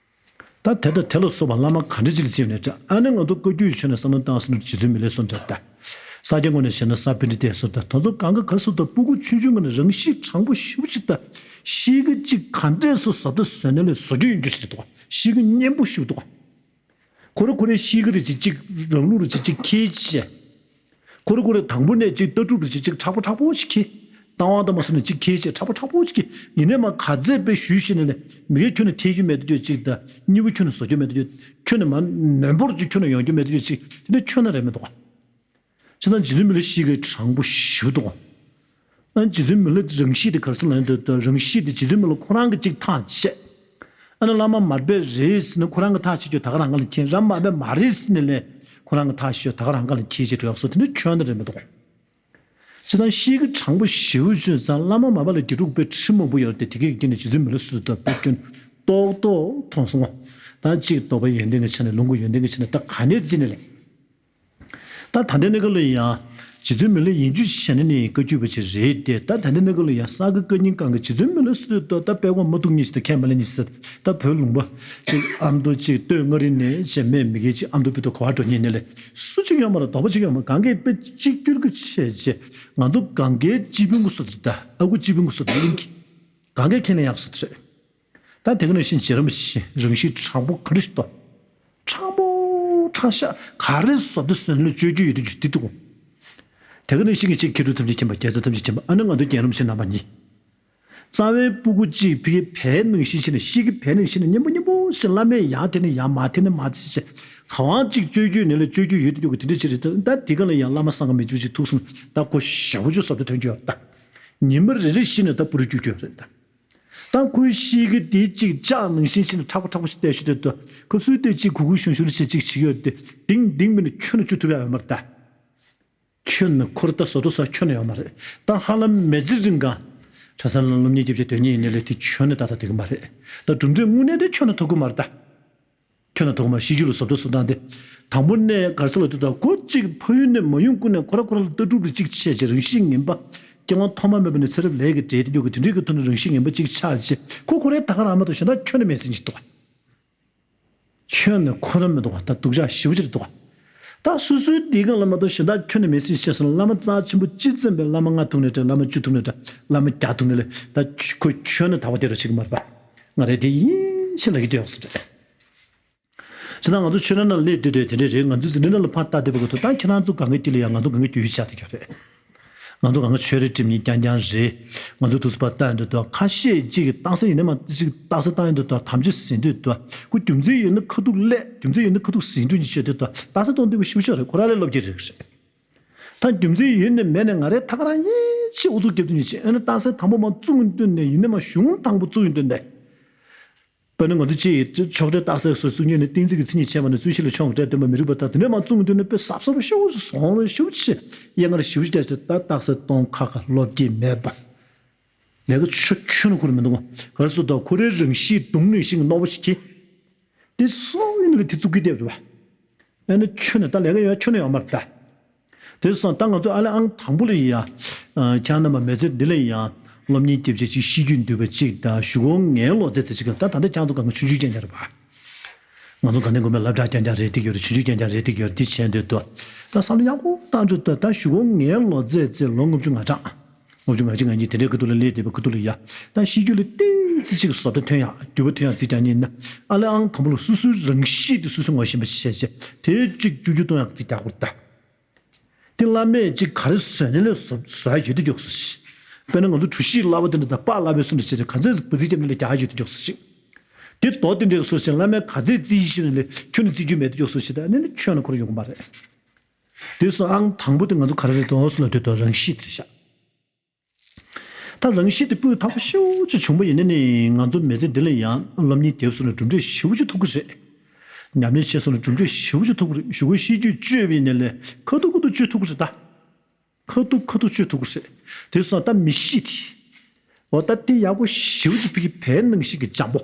ད་དེ་དང་དེ་ལ་སོགས་པ་བླ་མ་ག་འདྲ་ཅིག་ལ་བརྩིས་ནས་ད་ཨ་ནི་ང་ཚོ་བཀའ་བརྒྱུད་ཆོས་ནས་བསམ་བློ་བཏང་སོང་ན་རྗེ་བཙུན་མི་ལའི་སུ་འདྲ་ད། ས་སྐྱ་ངོས་ནས་བཤད་ན་ས་པཎ་གྲི་ཏའི་སུ་འདྲ་ད་ཚོ་གང་ག་ག་སུ་ད་སྤུ་གུ་ཆུང་ཆུང་ངོས་ནས་རང་གཤིས་དྲང་པོ་ཞེ་པོ་ཅིག་ད། ཤེས་ཀྱི་ཅིག་ག་འདྲས་སུ་བཟོ་ལྟ་བཟོས་ནས་ལས་བཟོ་རྒྱུ་ཡིན་རྒྱུ་ཞིག་འདུག་ཤེས་ཀྱི་སྙན་པོ་ཞིག་འདུག་ཁོ་རེ་ཁོ་རེ་ཤེས་ཀྱི་རེ་ཅིག་ཅིག་རང་ལུགས་རེ་ཅིག་ཅིག་ཁྱེར་བྱས། ཁོ་རེ་ཁོ་རེ་དང་པོ་ནས་ཅིག་ལྟ་གྲུབ་རེ་ཅིག་ཅིག་དྲག་པོ་དྲག་པོ་ཞིག་ཁྱེར། བཏང་བ་དང་མ་སོང་ནས་ཅིག་ཁྱེར་བྱས་དྲག་པོ་དྲག་པོ་ཞིག་ཁྱེར། ཡིན་ནས་མ་ག་ཚད་དཔེ་ཞུས་ཤེས་ནས་ལས་མི་གའི་ཁྱོན་ནས་ཐེག་རྒྱུ་མེད་དུ་ཅིག་དང་གཉིས་པོ་ཁྱོན་ནས་བཟོ་རྒྱུ་མེད་དུ་ཅིག་ཁྱོན་ནས་མ་ནོན་པོར་ཅིག་ཁྱོན་ནས་ཡོང་རྒྱུ་མེད་དུ་ཅིག་དེ་འདྲ་ཁྱོན་ནས་རེད་མི་འདུག་ག་བྱས་ཙང་རྗེ་བཙུན་མི་ལ་ཤེས་ཀྱི་དྲང་པོ་ཞེ་པོ་འདུག་ག་ཨ་ནི་རྗེ་བཙུན་མི་ལ་རང་གཤིས་དེ་ག་རེ་ཟེར་ལབ་ན་འདོད་དོ། རང་གཤིས་དེ་རྗེ་བཙུན་མི་ལ་ཁོ་རང་གིས་གཅིག་ཐག་བཅད། ཨ་ནི་བླ་མ་མར་པས་རེད་ཟེར་ནས་ཁོ་རང་གིས་ཐག་བཅད་རྒྱུ་ད་ག་རང་ག་ལ་འཁྱེར། རབ་མར་པས་མ་རེད་ཟེར་ནས་ལས་ཁོ་རང་གིས་ཐག་བཅད་རྒྱུ་ད་ག་རང་ག་ལ་འཁྱེར་བྱས་འགྲོ་ཡག་སོ་དེ་འདྲ་ཁྱོན་ནས་རེད་མི་འདུག་ག་བྱས་ཙང་ཤེས་ཀྱི་དྲང་པོ་ཞེ་པོ་བྱས་ཙང་བླ་མ་མར་པ་ལ་དགེ་ཕྲུག་དཔེ་ཁྲི་མང་པོ་ཡོད་རེད་དེ། དེ་གས་ཀྱིས་ནི་རྗེ་བཙུན་མི་ལ་སུ་དང་དཔེ་སྐྱོན་ཏོག་ཏོག་མཐོང་སོང་ངོ་། ད་གཅིག་རྟོགས་པ་ཡོན་ཏན་གྱི་ཆ་ནས་ལོངས་སྐུ་ཡོན་ཏན་གྱི་ཆ་ནས་ད་ག་ནས་བརྩིས་ནས་ལས། ད་ད་ལྟའི་གནས་སྐབས་ལ་ཡང་རྗེ་བཙུན་མི་ལ་ཡིན་རྒྱུ་བྱས་ན་ནི་བཀའ་བརྒྱུད་པ་ཅིག་རེད་དེ། ད་ད་ལྟའི་གནས་སྐབས་ལ་ཡང་གསང་སྔགས་བཀའ་རྙིང་སྒང་གི་རྗེ་བཙུན་མི་ལ་སུ་དེ་ད་ད་དཔལ་དབང་མ་ཐུག་ཉིད་ཅིག་ད་ཁས་མ་ལེན་ཉིད་ཟེར། ད་བོད་ལུང་པ་ཅིག་ཨ་མདོ་ཅིག་སྟོད་མངའ་རིས་ནས་བྱས་མེད་མི་དགེ་ཅིག་ཨ་མདོ་དཔེ་ཐོག་ག་བ་འགྲོ་ཉིད་ནས་ལས་སུ་ཅིག་ཡོད་མ་རེད། དོགས་པ་ཅིག་ཡོད་མ་རེད། གང་གས་དཔེ་གཅིག་གྱུར་གྱི་བྱས་རྗེས་ང་ཚོ་གང་གའི་སྤྱི་དཔོན་གྱི་སུ་དེ་ད་ཨ་ཁུ་སྤྱི་དཔོན་གྱི་སུ་དེ་གླིང་གི་གང་གས་ཁས་ལེན་ཡག་སུ་དེ་རེད། ད་དེ་ག་ནང་བཞིན་རྗེ་རིན་པོ་ཆེ་རང་གཤིས་དྲང་པོ་ག་འདྲ་ཞིག་འདུག་དྲང་པོ་དྲང་ཤག་ག་རེ་བཟོ་དུ་སོན་ལ་སྤྱོད་རྒྱུ་ཡོད་དུ་འཇུ་དེ་འདུག་དེ་ག་ནང་བཞིན་གྱི་ཅིག་མཁས་གྲུབ་ཐམས་ཅད་མཁྱེན་པ་རྒྱལ་ཚབ་ཐམས་ཅད་མཁྱེན་པ་ཨ་ནི་ང་ཚོ་རྒན་རིན་པོ་ཆེ་རྣམ་པ་གཉིས། རྩ་བའི་སྤུ་གུ་གཅིག་ཕ་གི་བལ་ནང་བཞིན་བྱས་ནས་ཤེས་ཀྱི་བལ་ནང་བཞིན་ནས་མཉེན་པོ་མཉེན་པོ་ཞིག་བླ་མས་ཡང་དེ་ནས་ཡང་མ་དེ་ནས་མ་དེ་ཞིག་བྱས་ག་བང་གཅིག་སྤྱོད་རྒྱུ་ནས་ལ་སྤྱོད་རྒྱུ་ཡོད་དུ་འཇུ་གི་དེ་འདྲ་ཅིག་རེད། ད་དེ་ག་ལ་ཡང་བླ་མ་བསམ་ག་མི་འཇུ་ཅིག་ཐུག་སོང་ད་ཁོ་ཞེ་པོ་ཅིག་བཟོ་དུ་ཐོན་གྱི་ཡོད་ད། ཉི་མ་རེ་རེ་བཞིན་ནས་ད་པུ་རུ་རྒྱུག་རྒྱུ་རེད་ད། ད་ཁོའི་གཤིས་ཀ་དེ་གཅིག་ལྕགས་ནང་བཞིན་བྱས་ནས་མཁྲེགས་པོ་མཁྲེགས་པོ་ཞིག་བལྟས་ཞུ་དེ་ད་ཁོ་སུས་བལྟས་གཅིག་གུག་གུག་ཞུམ་ཞུམ་རེ་བྱས་གཅིག་བྱེད་ཀྱི་ཡོད་དེ་ལྡིང་ལྡིང་མིན་ན་ཁྱོན་ནས་བཅུག་ཐུབ་ཡ་ཡོད་མ་རེད་ད། ཁྱོན་ནས་ཁོར་ད་བཟོ་ལྟ་བཟོ་ཁྱོན་ནས་ཡོད་མ་རེད་ད། ཧ་ལམ་མི་ཚེ་རིང་ག་གྲྭ་ས་ལ་སློབ་གཉེར་རྒྱབ་བྱས་སྡོད་མཁན་ཡིན་ནའི་ལས་དེ་ཁྱོན་ནས་ད་ད་དེ་གི་མ་རེད་ད། གྲུབ་འབྲས་དངོས་གནས་དེ་ཁྱོན་ནས་ཐོབ་གི་མ་རེད་ད། ཁྱོད་ན་ཐོག་མར་ཤེས་རྒྱུ་ལ་བཟོ་ལྟ་བཟོ་སྟངས་དེ། དང་པོ་ནས་ག་རེ་ཟེར་ལབ་དུས་ད་ཁོ་གཅིག་ཕ་ཡུལ་ནས་མ་ཡོང་ཀུན་ནས་ཁོ་ར་ཁོ་ར་ལ་ལྟ་གྲུབ་རེ་གཅིག་བྱས་རྗེས་རང་གཤིས་ངན་པ། སྐྱེ་དམན་ཐོག་མ་མེད་པ་ནས་ཚེ་རབས་ལས་ཀྱི་འབྲས་དེ་འཇོག་གི་དེ་འདྲའི་གི་ཐོག་ནས་རང་གཤིས་ངན་པ་གཅིག་ཆགས་རྗེས་ཁོ་ཁོ་རའི་ད་ག་རང་མ་གཏོགས་གཞན་དག་ཁྱོན་ནས་མེད་ཟིན་གྱི་འདུག་ཁྱོན་ནས་ཁོ་ར་མི་འདུག་ད་སྡུག་ཅག་ཞེ་པོ་ཅིག་འདུག་ད་སོ་སོའི་འདི་གང་ལ་མ་གཏོགས་གཞན་དག་ཁྱོན་ནས་མེད་ཟེར་བཤད་སོང་། བླ་མ་རྩ་ཆེན་པོ་སྤྱི་བཙན་པའི་བླ་མ་ལྔ་ཐུག་ནས་འདྲ། བླ་མ་བཅུ་ཐུག་ནས་འདྲ། བླ་མ་བརྒྱ་ཐུག་ནས་ལས། ད་ཁོ་ཁྱོན་ནས་དག་པ་དེ་རུ་ཞིག་མ་རེད་པ། ང་རེ་དེ་ཡིན་ཞེས་ལབ་ཀྱི་འདུག་ཡོང་སྲིད་རེད། ཇི་ལྟར་ང་ཚོ་ཆོས་ར་ནང་ལ་སླེབས་དུས་དུས་དེ་འདྲས་རེད། ང་ཚོ་འཛིན་གྲྭ་ནང་ལ་ཕར་ལྟ་བསྡད་པའི་སྐབས་དུ། ད་ཁྱེད་རང་ཚོ་གང་ག་དཀྱིལ་ལ་ཡང་ང་ཚོ་གང་ག་རྒྱུས་ཡོད་ཆགས་བསྡད་ཀྱི་རེད། ང་ཚོ་གང་ག་ཆོས་ར་འགྲིམ་མཁན་རྐྱང་རྐྱང་རེད། ང་ཚོ་དུས་སུ་ཕར་ལྟ་ཡོང་དུས་དུ། ཁ་ཤས་ཅིག་གིས་རྟགས་གསལ་ཡིན་ནའི་མ་ཅིག་རྟགས་གསལ་བཏང་ཡོང་དུས་དུ། དམ་བཅའ་ཟིན་དུས་དུ། ཁོ་རྒྱུ་མཚན་ཡོད་ན་ཁ་ཐུག་སླེབས། རྒྱུ་མཚན་ཡོད་ན་ཁ་ཐུག་ཟིན་འགྲོ་ནི་བྱེད་དུས་དུ། རྟགས་གསལ་གཏོང་འདོད་པ་ཞེ་པོ་ཅིག་རེད། ཁོ་རང་ལས་སློབ་ཀྱི་རེད་རེད། ད་རྒྱུ་མཚན་ཡོད་ནས་མེད་ནས་ང་རའི་ཐག་རང་ཡིན་ཆེད་ཨུ་ཚུགས་རྒྱབ་དུས་ཉིད་ཆེ། ཨ་ནི་རྟགས་གསལ་དང་པོ་མ་བཙུགས་དོན་ནས་ཡིན་ནའི་མ་གཞུང་དང་པོ་བཙུགས་ཡོང་དོན་ནས། དཔེར་ན་ང་ཚོ་ཅིག་ཕྱོགས་སྒྲིག་རྟགས་གསལ་སོགས་བཙུགས་ཉིན་ནས་གཏན་ཚིགས་ཀྱི་མཚན་ཉིད་ཆད་པ་ནས་རྩོད་གཞི་ལ་ཕྱོགས་སྒྲིག་སྟོན་པ་མི་རིགས་པ་དག་དེ་འདྲ་མ་བཙུགས་དོན་ནས་དཔེ་གཟབ་གཟབ་ཞེ་པོ་ཞིག་བཟོ་རེ་ཞེ་པོ་ཆེ། དབྱེ་ན་རེ་ཞེ་པོ་ཞིག་བལྟས་ཏེ། ད་རྟགས་གསལ་གཏོང་ཁ་ཁ་ལོབས་ཀྱི་མེད་པ། ལས་ཀ་ཆོ་ཆོ་ནས་ཁུར་མི་འདུག་ག་ག་རེ་ཟེར་དུས་ཁོ་རའི་རང་གཤིས་གདུང་ནས་ཤིང་རྣོ་པོ་ཞིག་གིས། དེ་སོང་ཡིན་ལ་དེ་བཙུགས་ཀྱི་བསྡད་པ་རེད་པ། ཨ་ནི་ཁྱོན་ནས་ད་ལས་ཀ་ཡོད་ཁྱོན་ནས་ཡོད་མ་རེད་ད། དེ་སོང་ད་ང་ཚོ་ཨ་ལེ་ཨང་དང་པོ་ལ་ཡ། ཁྱེད་རྣམ་པ་མི་ཚེ་འདི་ལ་ཡང་སློབ་གཉེར་རྒྱབ་བྱེད་ཅིག་ཤེས་རྒྱུད་འདུས་པ་ཅིག་དང་གཞུག་གུ་ངའི་ལོ་ཚད་ཚད་ཅིག་ད་ད་ལྟ་ཁྱེད་ཚོ་གང་ག་ཆུང་ཆུང་རྐྱང་རྐྱང་རེད་པ། ང་ཚོ་ག་ནས་དགོན་པའི་སློབ་གྲྭ་རྐྱང་རྐྱང་རེད་དེ་ཡོད་རེད། ཆུང་ཆུང་རྐྱང་རྐྱང་རེད་དེ་ཡོད་རེད། དེ་བྱས་འདོད་དོ། ད་བསམ་བློ་ཡག་པོ་བཏང་འགྲོ་དོ། ད་གཞུག་གུ་ངའི་ལོ་ཚད་ཚད་ལོ་ལྔ་བཅུ་ང་གྲངས། ལྔ་བཅུ་ང་གཅིག་ང་གཉིས་དེ་འདྲའི་ཁ་ཐུག་ལ་སླེབས་བསྡད་པའི་ཁ་ཐུག་ལ་ཡ། ད་ཤེས་རྒྱུད་ལ་ཏོག་ཙམ་ཅིག་བཟོ་ལྟ་ཐོན་ཡག་འགྱུར་བ་ཐོན་ཡག་ཅིག་རྒྱག་མཁན་ཡིན་ན། ཨ་ལེ་ཨང་དང་པོ་ལ་སོ་སོའི་རང་གཤིས་དེ་སོ་སོས་ངོ་ཤེས་པ་བྱས་བྱས་དེ་ཅིག་བསྒྱུར་བཅོས་གཏོང་ཡག་ཅིག་རྒྱག་དགོས་རེད་ད། དེ་བླ་མས་ཅིག་ག་རེ་བཟོས་ནས་ལས་བཟོ་བཟོ་ཡག་ཡོད་དུ་འཇོག་སོ་ཞིག་དཔེར་ན་ང་ཚོ་གྲུ་བཞི་བསླབ་པ་དེ་འདྲ་དང་པགས་བསླབ་པའི་སོ་འདྲ་བྱས་ཏེ་ག་ཚོད་འབུ་ཚིགས་རྒྱབ་ནས་ལས་རྒྱག་ཡག་ཡོད་དུ་འཇོག་སོ་ཞིག་དེ་རྡོ་དེ་འདྲའི་སོ་ཞིག་བླ་མས་ག་ཚོད་རྩིས་ཞིག་ནས་ལས་ཁྱོན་ནས་རྩིས་རྒྱུ་མེད་དུ་འཇོག་སོ་ཞིག་ད་ཨ་ནི་ཁྱོན་ནས་ཁོ་རང་ཡོང་གི་མ་རེད། དེ་སོ་ཨང་དང་པོ་དེ་ང་ཚོ་ག་རེ་རེད་དོ་སོ་ལ་དེ་དོ་རང་གཤིས་དེ་རེད་ཤག་ད་རང་གཤིས་དེ་སྤུས་དག་པོ་ཞེ་པོ་ཅིག་བྱུང་པ་ཡིན་ན་ནི་ང་ཚོ་མི་ཚེ་འདི་ལ་ཡང་སློབ་གཉེར་རྒྱབ་སོང་ན་གྲུབ་འབྲས་ཞེ་པོ་ཅིག་ཐོབ་ཀྱི་རེད། ཉམས་ལེན་བྱས་སོང་ན་གྲུབ་འབྲས་ཞེ་པོ་ཅིག་ཐོབ་ཀྱི་རེད། གཞུག་གུ་ཤེས་རྒྱུད་བཅོས་པ་ཡིན་ན་ལས་ཁ་ཐུག་ཁ་ཐུག་བཅོས་ཐུབ་ཀྱི་རེད་ད། ཁ་ཐུག་ཁ་ཐུག་བཅོས་ཐུབ་ཀྱི་རེད། དེ་སོང་ད་མི་གཤིས་དེ། འོ་ད་དེ་ཡག་པོ་ཞེ་པོ་ཅིག་ཕ་གི་བལ་ནང་བཞིན་གྱི་འཇམ་པོ།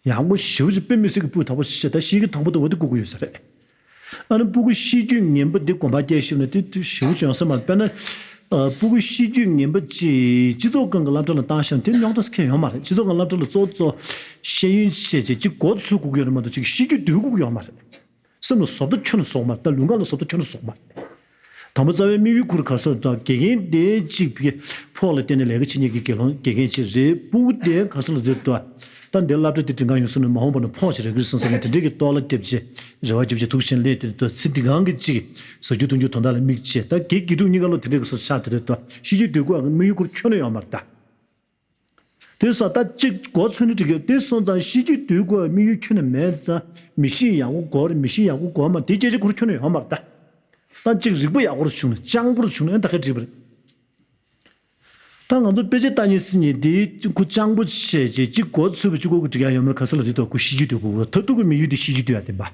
ཡག་པོ་ཞེ་པོ་ཅིག་དཔེ་མི་སྲིད་ཀྱི་སྤུས་དག་པོ་ཞིག་བྱས། ད་ཤེས་ཀྱི་དང་པོ་དེ་འོ་དེ་བཀུག་གི་ཡོད་ས་རེད། ཨ་ནི་སྤུ་གུ་ཤེས་རྒྱུད་ངན་པ་འདི་དགོན་པར་སྐྱེལ་ཤེས་ན་དེ་དེ་ཞེ་པོ་ཅིག་ཡོང་ས་མ་རེད། དཔེར་ན། ཨ། སྤུ་གུ་ཤེས་རྒྱུད་ངན་པ་ཅིག་སྤྱི་ཚོགས་སྒང་གི་སློབ་གྲྭ་ལ་བཏང་ཤེས་ན་དེ་རྙོག་དྲ་ཁེལ་ཡོང་མ་རེད། སྤྱི་ཚོགས་སྒང་སློབ་གྲྭ་ལ་གཙོ་བོ་གཙོ་ཤེས་ཡོན་བྱས་བྱས་ཅིག་མགོ་ཚོས་དགོས་ཀྱི་ཡོད་རེད་མ་གཏོགས་ཅིག་ཤེས་རྒྱུད་འདུལ་དགོས་ཀྱི་ཡོད་མ་རེད། སེམས་ལ་བཟོ་ལྟ་ཁྱོན་ནས་བཟོ་གི་མ་རེད། ད་ལུས་ངག་ལ་བཟོ་ལྟ་ཁྱོན་ནས་བཟོ་གི་མ་རེད། དང་པོ་རྩ་བའི་དམིགས་ཡུལ་ཁུར་ག་ས་དང་དགེ་རྒན་དེ་གཅིག་པའི་ཕོགས་ལ་བརྟེན་ནས་ལས་ཀ་བྱེད་མཁན་གྱི་དགེ་སློང་དགེ་རྒན་ཅིག་རེད། སྤུ་གུ་དེ་ག་ས་ལ་འཛུལ་ཏོ། ད་འདི་སློབ་གྲྭ་དེ་འགྲིམ་ག་ཡོང་སོང་ན་མ་འོངས་པ་ན་ཕོགས་ཅིག་རག་གི་རེད་བསམ་བསམ་ནས་དེ་འདྲས་ཀྱི་ལྟོ་ལ་རྒྱབ་བྱས་རེ་བ་རྒྱབ་བྱས་ཐུགས་བཞེས་སླེབས་དེ་དུས་ཚེ་འདི་གང་གི་གཅིག་ཟ་རྒྱུ་འཐུང་རྒྱུ་དོན་དག་ལ་དམིགས་བྱས། ད་དགེ་དགེ་ཕྲུག་གཉིས་ཀ་ལོ་དེ་འདྲས་ཀྱི་སོ་ཆགས་དེ་རེད་དོ། ཤེས་རྒྱུད་འདུལ་དགོས་ཡག་གི་དམིགས་ཡུལ་ཁུར་ཁྱོན་ནས་ཡོད་མ་རེད་ད། དེ་སོང་ད་གཅིག་མགོ་ཚོས་ན་འགྲིག་གི་ཡོད། དེ་སོང་ཙང་ཤེས་རྒྱུད་འདུལ་དགོས་དམིགས་ཡུལ་ཁྱོན་ནས་མེད་ཙང་མི་གཤིས་ཡག་པོ་དགོས་རེད། མི་གཤིས་ཡག་པོ་དགོས་མ་དེ་སྐད་ཆ་ཁུར་ཁྱོན་ནས་ཡོད་མ་རེད་ད། ད་གཅིག་རིག་པ་ཡག་པོ་རུ་བྱུང་ན་སྤྱང་པོ་རུ་བྱུང་ན་ཨེ་ད་ག་འགྲིག་པ་རེད། ད་ང་ཚོ་དཔེ་ཆ་ལྟ་མཁན་སྲིད་ཉིན་དེ་ཁུ་སྤྱང་པོ་བྱས་བྱས་གཅིག་མགོ་ཚོས་པ་གཅིག་གོ་གི་འགྲིག་ཡག་ཡོད་མ་རེད། ག་ས་ལ་དེ་ཐོག་ཁུ་ཤེས་རྒྱུད་འདུལ་དགོས། ད་ཐུག་གི་དམིགས་ཡུལ་དེ་ཤེས་རྒྱུད་འདུལ་ཡག་དེ་འབའ།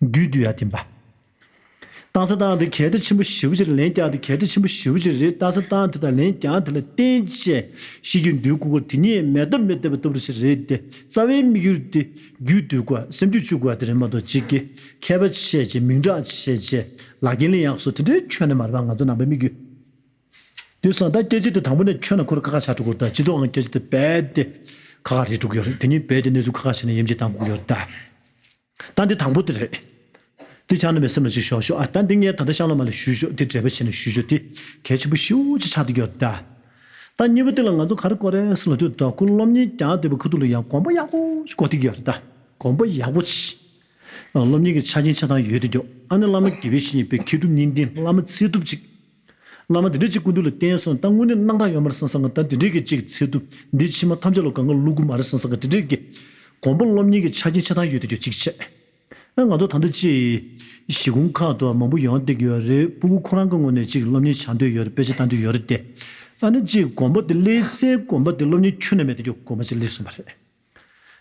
རྒྱུད་འདུལ་ཡག་དེ་འབའ། རྟགས་གསལ་བཏང་དེ་གལ་ཆེ་ཆེན་པོ་ཞེ་པོ་ཅིག་རེད། ལན་རྒྱག་དེ་གལ་ཆེ་ཆེན་པོ་ཞེ་པོ་ཅིག་རེད། རྟགས་གསལ་བཏང་དེ་དང་ལན་རྒྱག་དེ་ལ་བརྟེན་བྱས་ཤེས་རྒྱུད་འདུལ་དགོས་ཀྱི་དེ་ཉིད་མེ་སྟོབས་མེ་སྟོབས་ལྟ་བུ་ཞིག་རེད་དེ། རྩ་བའི་དམིགས་ཡུལ་དེ་རྒྱུད་འདུལ་དགོས། སེམས་རྒྱུད་བཅུག་དགོས་དེ་རེད་མ་གཏོགས་གཅིག་གི་མཁས་པ་བྱས་བྱས་མིང་གྲགས་བྱས་བྱས་ལག་རྒྱན་ལེན་ཡག་སོགས་དེ་འདྲའི་ཁྱོན་ནས་མ་རེད་པ། ང་ཚོ་ནང་པའི་དམིགས་ཡུལ། དེ་སོང་ད་སྐད་ཆ་དེ་དང་པོ་ནས་ཁྱོན་ནས་ཁོ་རང་ཁ་ཁ་ཆགས་འགྲོ་དགོས། ད་སྤྱི་ཚོགས་ནང་སྐད་ཆ་དེ་རྦད་དེ་ཁ་ཁ་རེད་འགྲོ་གི་ཡོད་རེད། དེ་ཉིད་རྦད་དེ་གནས་ཚུལ་ཁ་ཁ་བྱས་ནས་ཡིད་ཆེས་བཏང་དགོས་ཀྱི་ཡོད་རེད་ད། ད་འདི་དང་པོ་དེ་རེད། དེ་ཆགས་ན་མེད་སེམས་ལ་ཅིག་ཞོག་ཞོག་ཨ་ད་འདི་ངས་ད་ལྟ་གཤམ་ལ་མ་ལ་ཞུས་ཞོག་དེ་འགྲེལ་པ་བྱས་ནས་ཞུས་ཞོག་དེ་གལ་ཆེན་པོ་ཞེ་པོ་ཅིག་ཆགས་བསྡད་ཀྱི་ཡོད་རེད་ད། ད་གཉིས་པ་དེ་ལ་ང་ཚོ་ག་རེ་དགོས་རེད་ཟེར་ལབ་དུས་ད་ཁོ་སློབ་གཉེར་རྒྱག་བསྡད་པའི་ཁ་ཐུག་ལ་ཡང་གོམ་པ་ཡག་པོ་ཞིག་འགོ་བསྡད་ཀྱི་ཡོད་རེད་ད། གོམ་པ་ཡག་པོ་ཅིག་སློབ་གཉེར་གྱི་ཆ་རྐྱེན་ཆ་ཚང་ཡོད་དུ་འཇོག་ཨ་ནི་བླ་མ་དགེ་བའི་བཤེས་གཉེན་དཔེ་མཁས་གྲུབ་གཉིས་ལྡན་བླ་མ་ཚད་ཐུབ་ཅིག་བླ་མ་འདི་འདྲ་ཅིག་སྐུ་མདུན་ལ་བསྟེན་སོང་ད་དངོས་གནས་རྣམ་དག་ཡོད་མ་རེད་བསམ་བསམ་གི། ད་འདི་འདྲའི་གི་ཅིག་ཚད་ཐུབ་འདི་ཕྱི་མ་ཐམས་ཅད་ལ་གང་ག་བླུག་གི་མ་རེད་བསམ་བསམ་གི། འདི་འདྲའི་གི་གོམ་པ་སློབ་གཉེར་གྱི་ཆ་རྐྱེན་ཆ་ཚང་ཡོད་དུ་འཇོག་ཅིག་བྱས། ཨ་ང་ཚོ་ད་ལྟ་ཅིག་གཞིས་ཁོངས་ཁག་ཏུ་མང་པོ་ཡོང་བསྡད་ཀྱི་ཡོད་རེད། སྤུ་གུ་ཁོ་རང་གི་ངོས་ནས་ཅིག་སློབ་གཉེར་བྱ་འདོད་ཡོད་རེད། དཔེ་ཆ་ལྟ་འདོད་ཡོད་རེད་དེ། ཨ་ནི་ཅིག་གོམ་པ་དེ་སླེབས་སའི་གོམ་པ་དེ་སློབ་གཉེར་ཁྱོན་ནས་མེད་དུ་འཇོག་གོམ་པ་ཅིག་སླེབས་སོང་བ་རེད།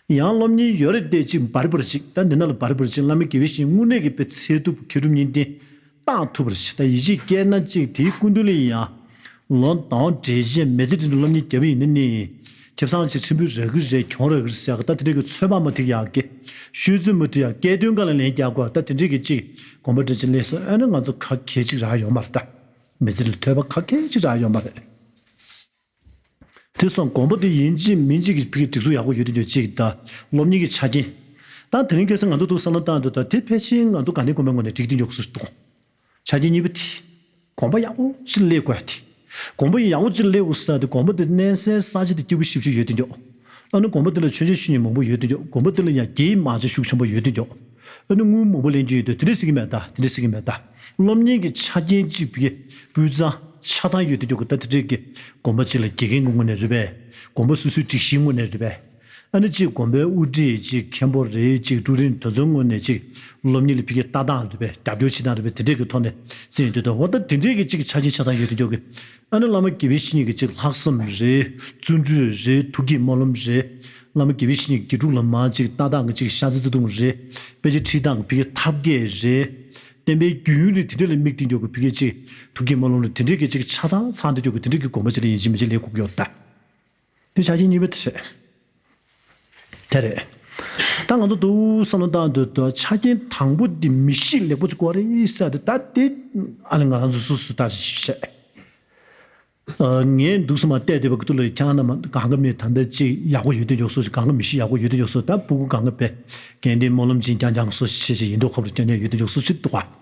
ཡང་སློབ་གཉེར་ཡོད་རེད་དེ་ཅིག་འབར་འབར་ཅིག་ད་འདི་ན་ལ་འབར་འབར་ཅིག་བླ་མ་དགེ་བའི་བཤེས་གཉེན་དངོས་གནས་ཀྱི་དཔེ་ཚད་ཐུབ་མཁས་གྲུབ་གཉིས་ལྡན་བཏང་ཐུབ་པ་ཞིག་ད་ཡིད་ཆེས་སྐྱེས་ན་ཅིག་དེའི་སྐུ་མདུན་ལ་ཡང་ལོ་ཟླ་བ་འབྲེལ་ཆད་མི་ཚེ་འདི་འདྲ་སློབ་གཉེར་བརྒྱབ་པ་ཡིན་ན་ནི། ཁེ་བཟང་ཅིག་ཕྲན་བུ་རག་གི་རེད། གྱོང་རག་གི་རེད་ཟེར་གི། ད་དེ་འདྲའི་གི་ཚོད་དཔག་མ་ཐིག་ཡག་གི་ཤོད་ཚོད་མ་ཐིག་ཡག་སྐད་དོན་ག་ལ་ལན་རྒྱག་དགོས། ད་དེ་འདྲའི་གི་ཅིག་གོམ་པ་འདྲ་ཅིག་སླེབས་སོང་ཨ་ནི་ང་ཚོ་ཁ་གས་ཅིག་རག་ཡོད་མ་རེད་ད། མི་ཚེ་ལ་ཐོས་པ་ཁ་གས་ཅིག་རག་ཡོད་མ་རེད། དེ་སོང་གོམ་པ་དེ་ཡིན་གཅིག་མིན་གཅིག་གི་ཕ་གི་སྒྲིག་འཛུགས་ཡག་པོ་ཡོད་དུ་འཇོག་ཅིག་ད། སློབ་གཉེར་གྱི་ཆ་རྐྱེན། ད་དེ་རིང་ཁ་སང་ང་ཚོ་འདུག་བསམ་བློ་བཏང་དུས་ད་དེ་ཕལ་ཆེར་ང་ཚོ་དགའ་ལྡན་དགོན་པའི་ངོས་ནས་འགྲིག་གི་འདུག་བསམ་གྱི་འདུག་ཆ་རྐྱེན་གཉིས་པ་དེ། དགོན་པ་ཡག་པོ་ཅིག་སླེབས་དགོས་ཡ་དེ། དགོན་པ་ཡག་པོ་ཅིག་སླེབས་དགོས་ས་དེ་དགོན་པ་དེ་གནས་སའི་ས་ཆ་དེ་སྐྱིད་པོ་ཞེ་པོ་ཅིག་ཡོད་དེ་འདུག་ཨ་ནི་དགོན་པ་དེ་ལ་མཆོད་མཇལ་ཞུ་མཁན་མང་པོ་ཡོད་དེ་འདུག་དགོན་པ་དེ་ལ་ཡང་དགེ་བའི་མང་ཚོགས་ཤུགས་ཆེན་པོ་ཡོད་དེ་འདུག་ཨ་ནི་དངུལ་མང་པོ་ལེན་རྒྱུ་ཡོད་དེ་དེ་འདྲ་ཟེར་གྱི་མེད་ད། དེ་འདྲ་ཟེར་གྱི་མེད་ད། སློབ་གཉེར་གྱི་ཆ་རྐྱེན་གཅིག་བི་སྤུས་གཙང་ཆ་ཚང་ཡོད་དེ་འདུག་གི། ད་དེ་འདྲའི་གི་དགོན་པ་གཅིག་ལ་དགེ་རྒན་གྱི་ངོས་ནས་རེད་པས། དགོན་པ་སོ་སོའི་སྒྲིག་གཞིའི་ངོས་ནས་རེད་པས། ཨ་ནི་གཅིག་དགོན་པའི་དབུ་ཁྲིད་གཅིག་མཁན་པོ་རེད། གཅིག་ཀྲུའུ་རིན་དེ་ཚོའི་ངོས་ནས་གཅིག་སློབ་གཉེར་ལ་ཕ་གིའི་ལྟ་སྟངས་རེད་པས། རྒྱབ་སྐྱོར་བྱེད་སྟངས་རེད་པས། དེ་འདྲས་ཀྱི་ཐོག་ནས་ཟེར་ཡོང་དུས་ད་འོ་ད་དེ་འདྲས་ཀྱི་གཅིག་ཆ་རྐྱེན་ཆ་ཚང་ཡོད་དུ་འཇོག་གི། ཨ་ནི་བླ་མ་དགེ་བའི་བཤེས་གཉེན་གྱི་གཅིག་ལྷག་བསམ་རེད། བརྩོན་འགྲུས་རེད། ཐུགས་བསྐྱེད་སྨོན་ལམ་རེད། བླ་མ་དགེ་བའི་བཤེས་གཉེན་གྱི་དགེ་ཕྲུག་ལ་མར་གཅིག་ལྟ་སྟངས་ཀྱི་གཅིག་ཤ་ཚ་བརྩེ་དུང་རེད། དཔེ་ཆ་ཁྲིད་སྟངས་ཀྱི་ཕ་གིའི་ཐབས་མཁས་རེད། བསྟན་པའི་རྒྱུན་རེད། དེ་འདྲས་ལ་དམིགས་ཏེ་འཇོག་གི་ཕ་གིའི་གཅིག་ཐུགས་བསྐྱེད་སྨོན་ལམ་རེད། དེ་འདྲས་ཀྱི་གཅིག་ཆ་ཚང་ཚང་དུ་འཇོག་གི་དེ་འདྲས་ཀྱི་དགོན་པ་གཅིག་ལ་ཡིན་གཅིག་མིན་གཅིག་སླེབས་དགོས་ཀྱི་ཡོད་ད། དེ་ཆ་རྐྱེན་གཉིས་པ་དེ་རེད། དེ་རེད། ད་ང་ཚོ་འདུག་བསམ་བློ་བཏང་དུས་ད་ཆ་རྐྱེན་དང་པོ་འདི་མི་གཤིས་ལེགས་པོ་ཅིག་དགོས་རེད་ཟེར་ཏེ། ད་དེ་ཨ་ནི་ང་རང་ཚོ་སོ་སོས་ད་བཤད། ཨ། ངས་འདུག་སེ་མར་བལྟས་བསྡད་པའི་ཁ་ཐུག་ལ་ཁྱེད་རྣམས་གང་ག་མི་ད་ལྟ་ཅིག་ཡག་པོ་ཡོད་དུ་འཇོག་སོ་ཅིག་གང་ག་མི་གཤིས་ཡག་པོ་ཡོད་དུ་འཇོག་སོ། ད་སྤུ་གུ་གང་ག་དཔེ་དགེ་འདུན་སྨོན་ལམ་བྱེད་རྐྱང་རྐྱང་སོ་ཅིག་བྱེད་བྱེད་ཡིན་མདོག་ཁ་པོ་རྐྱང་རྐྱང་ཡོད་དུ་འཇོག་སོ་ཅིག་འདུག་ག།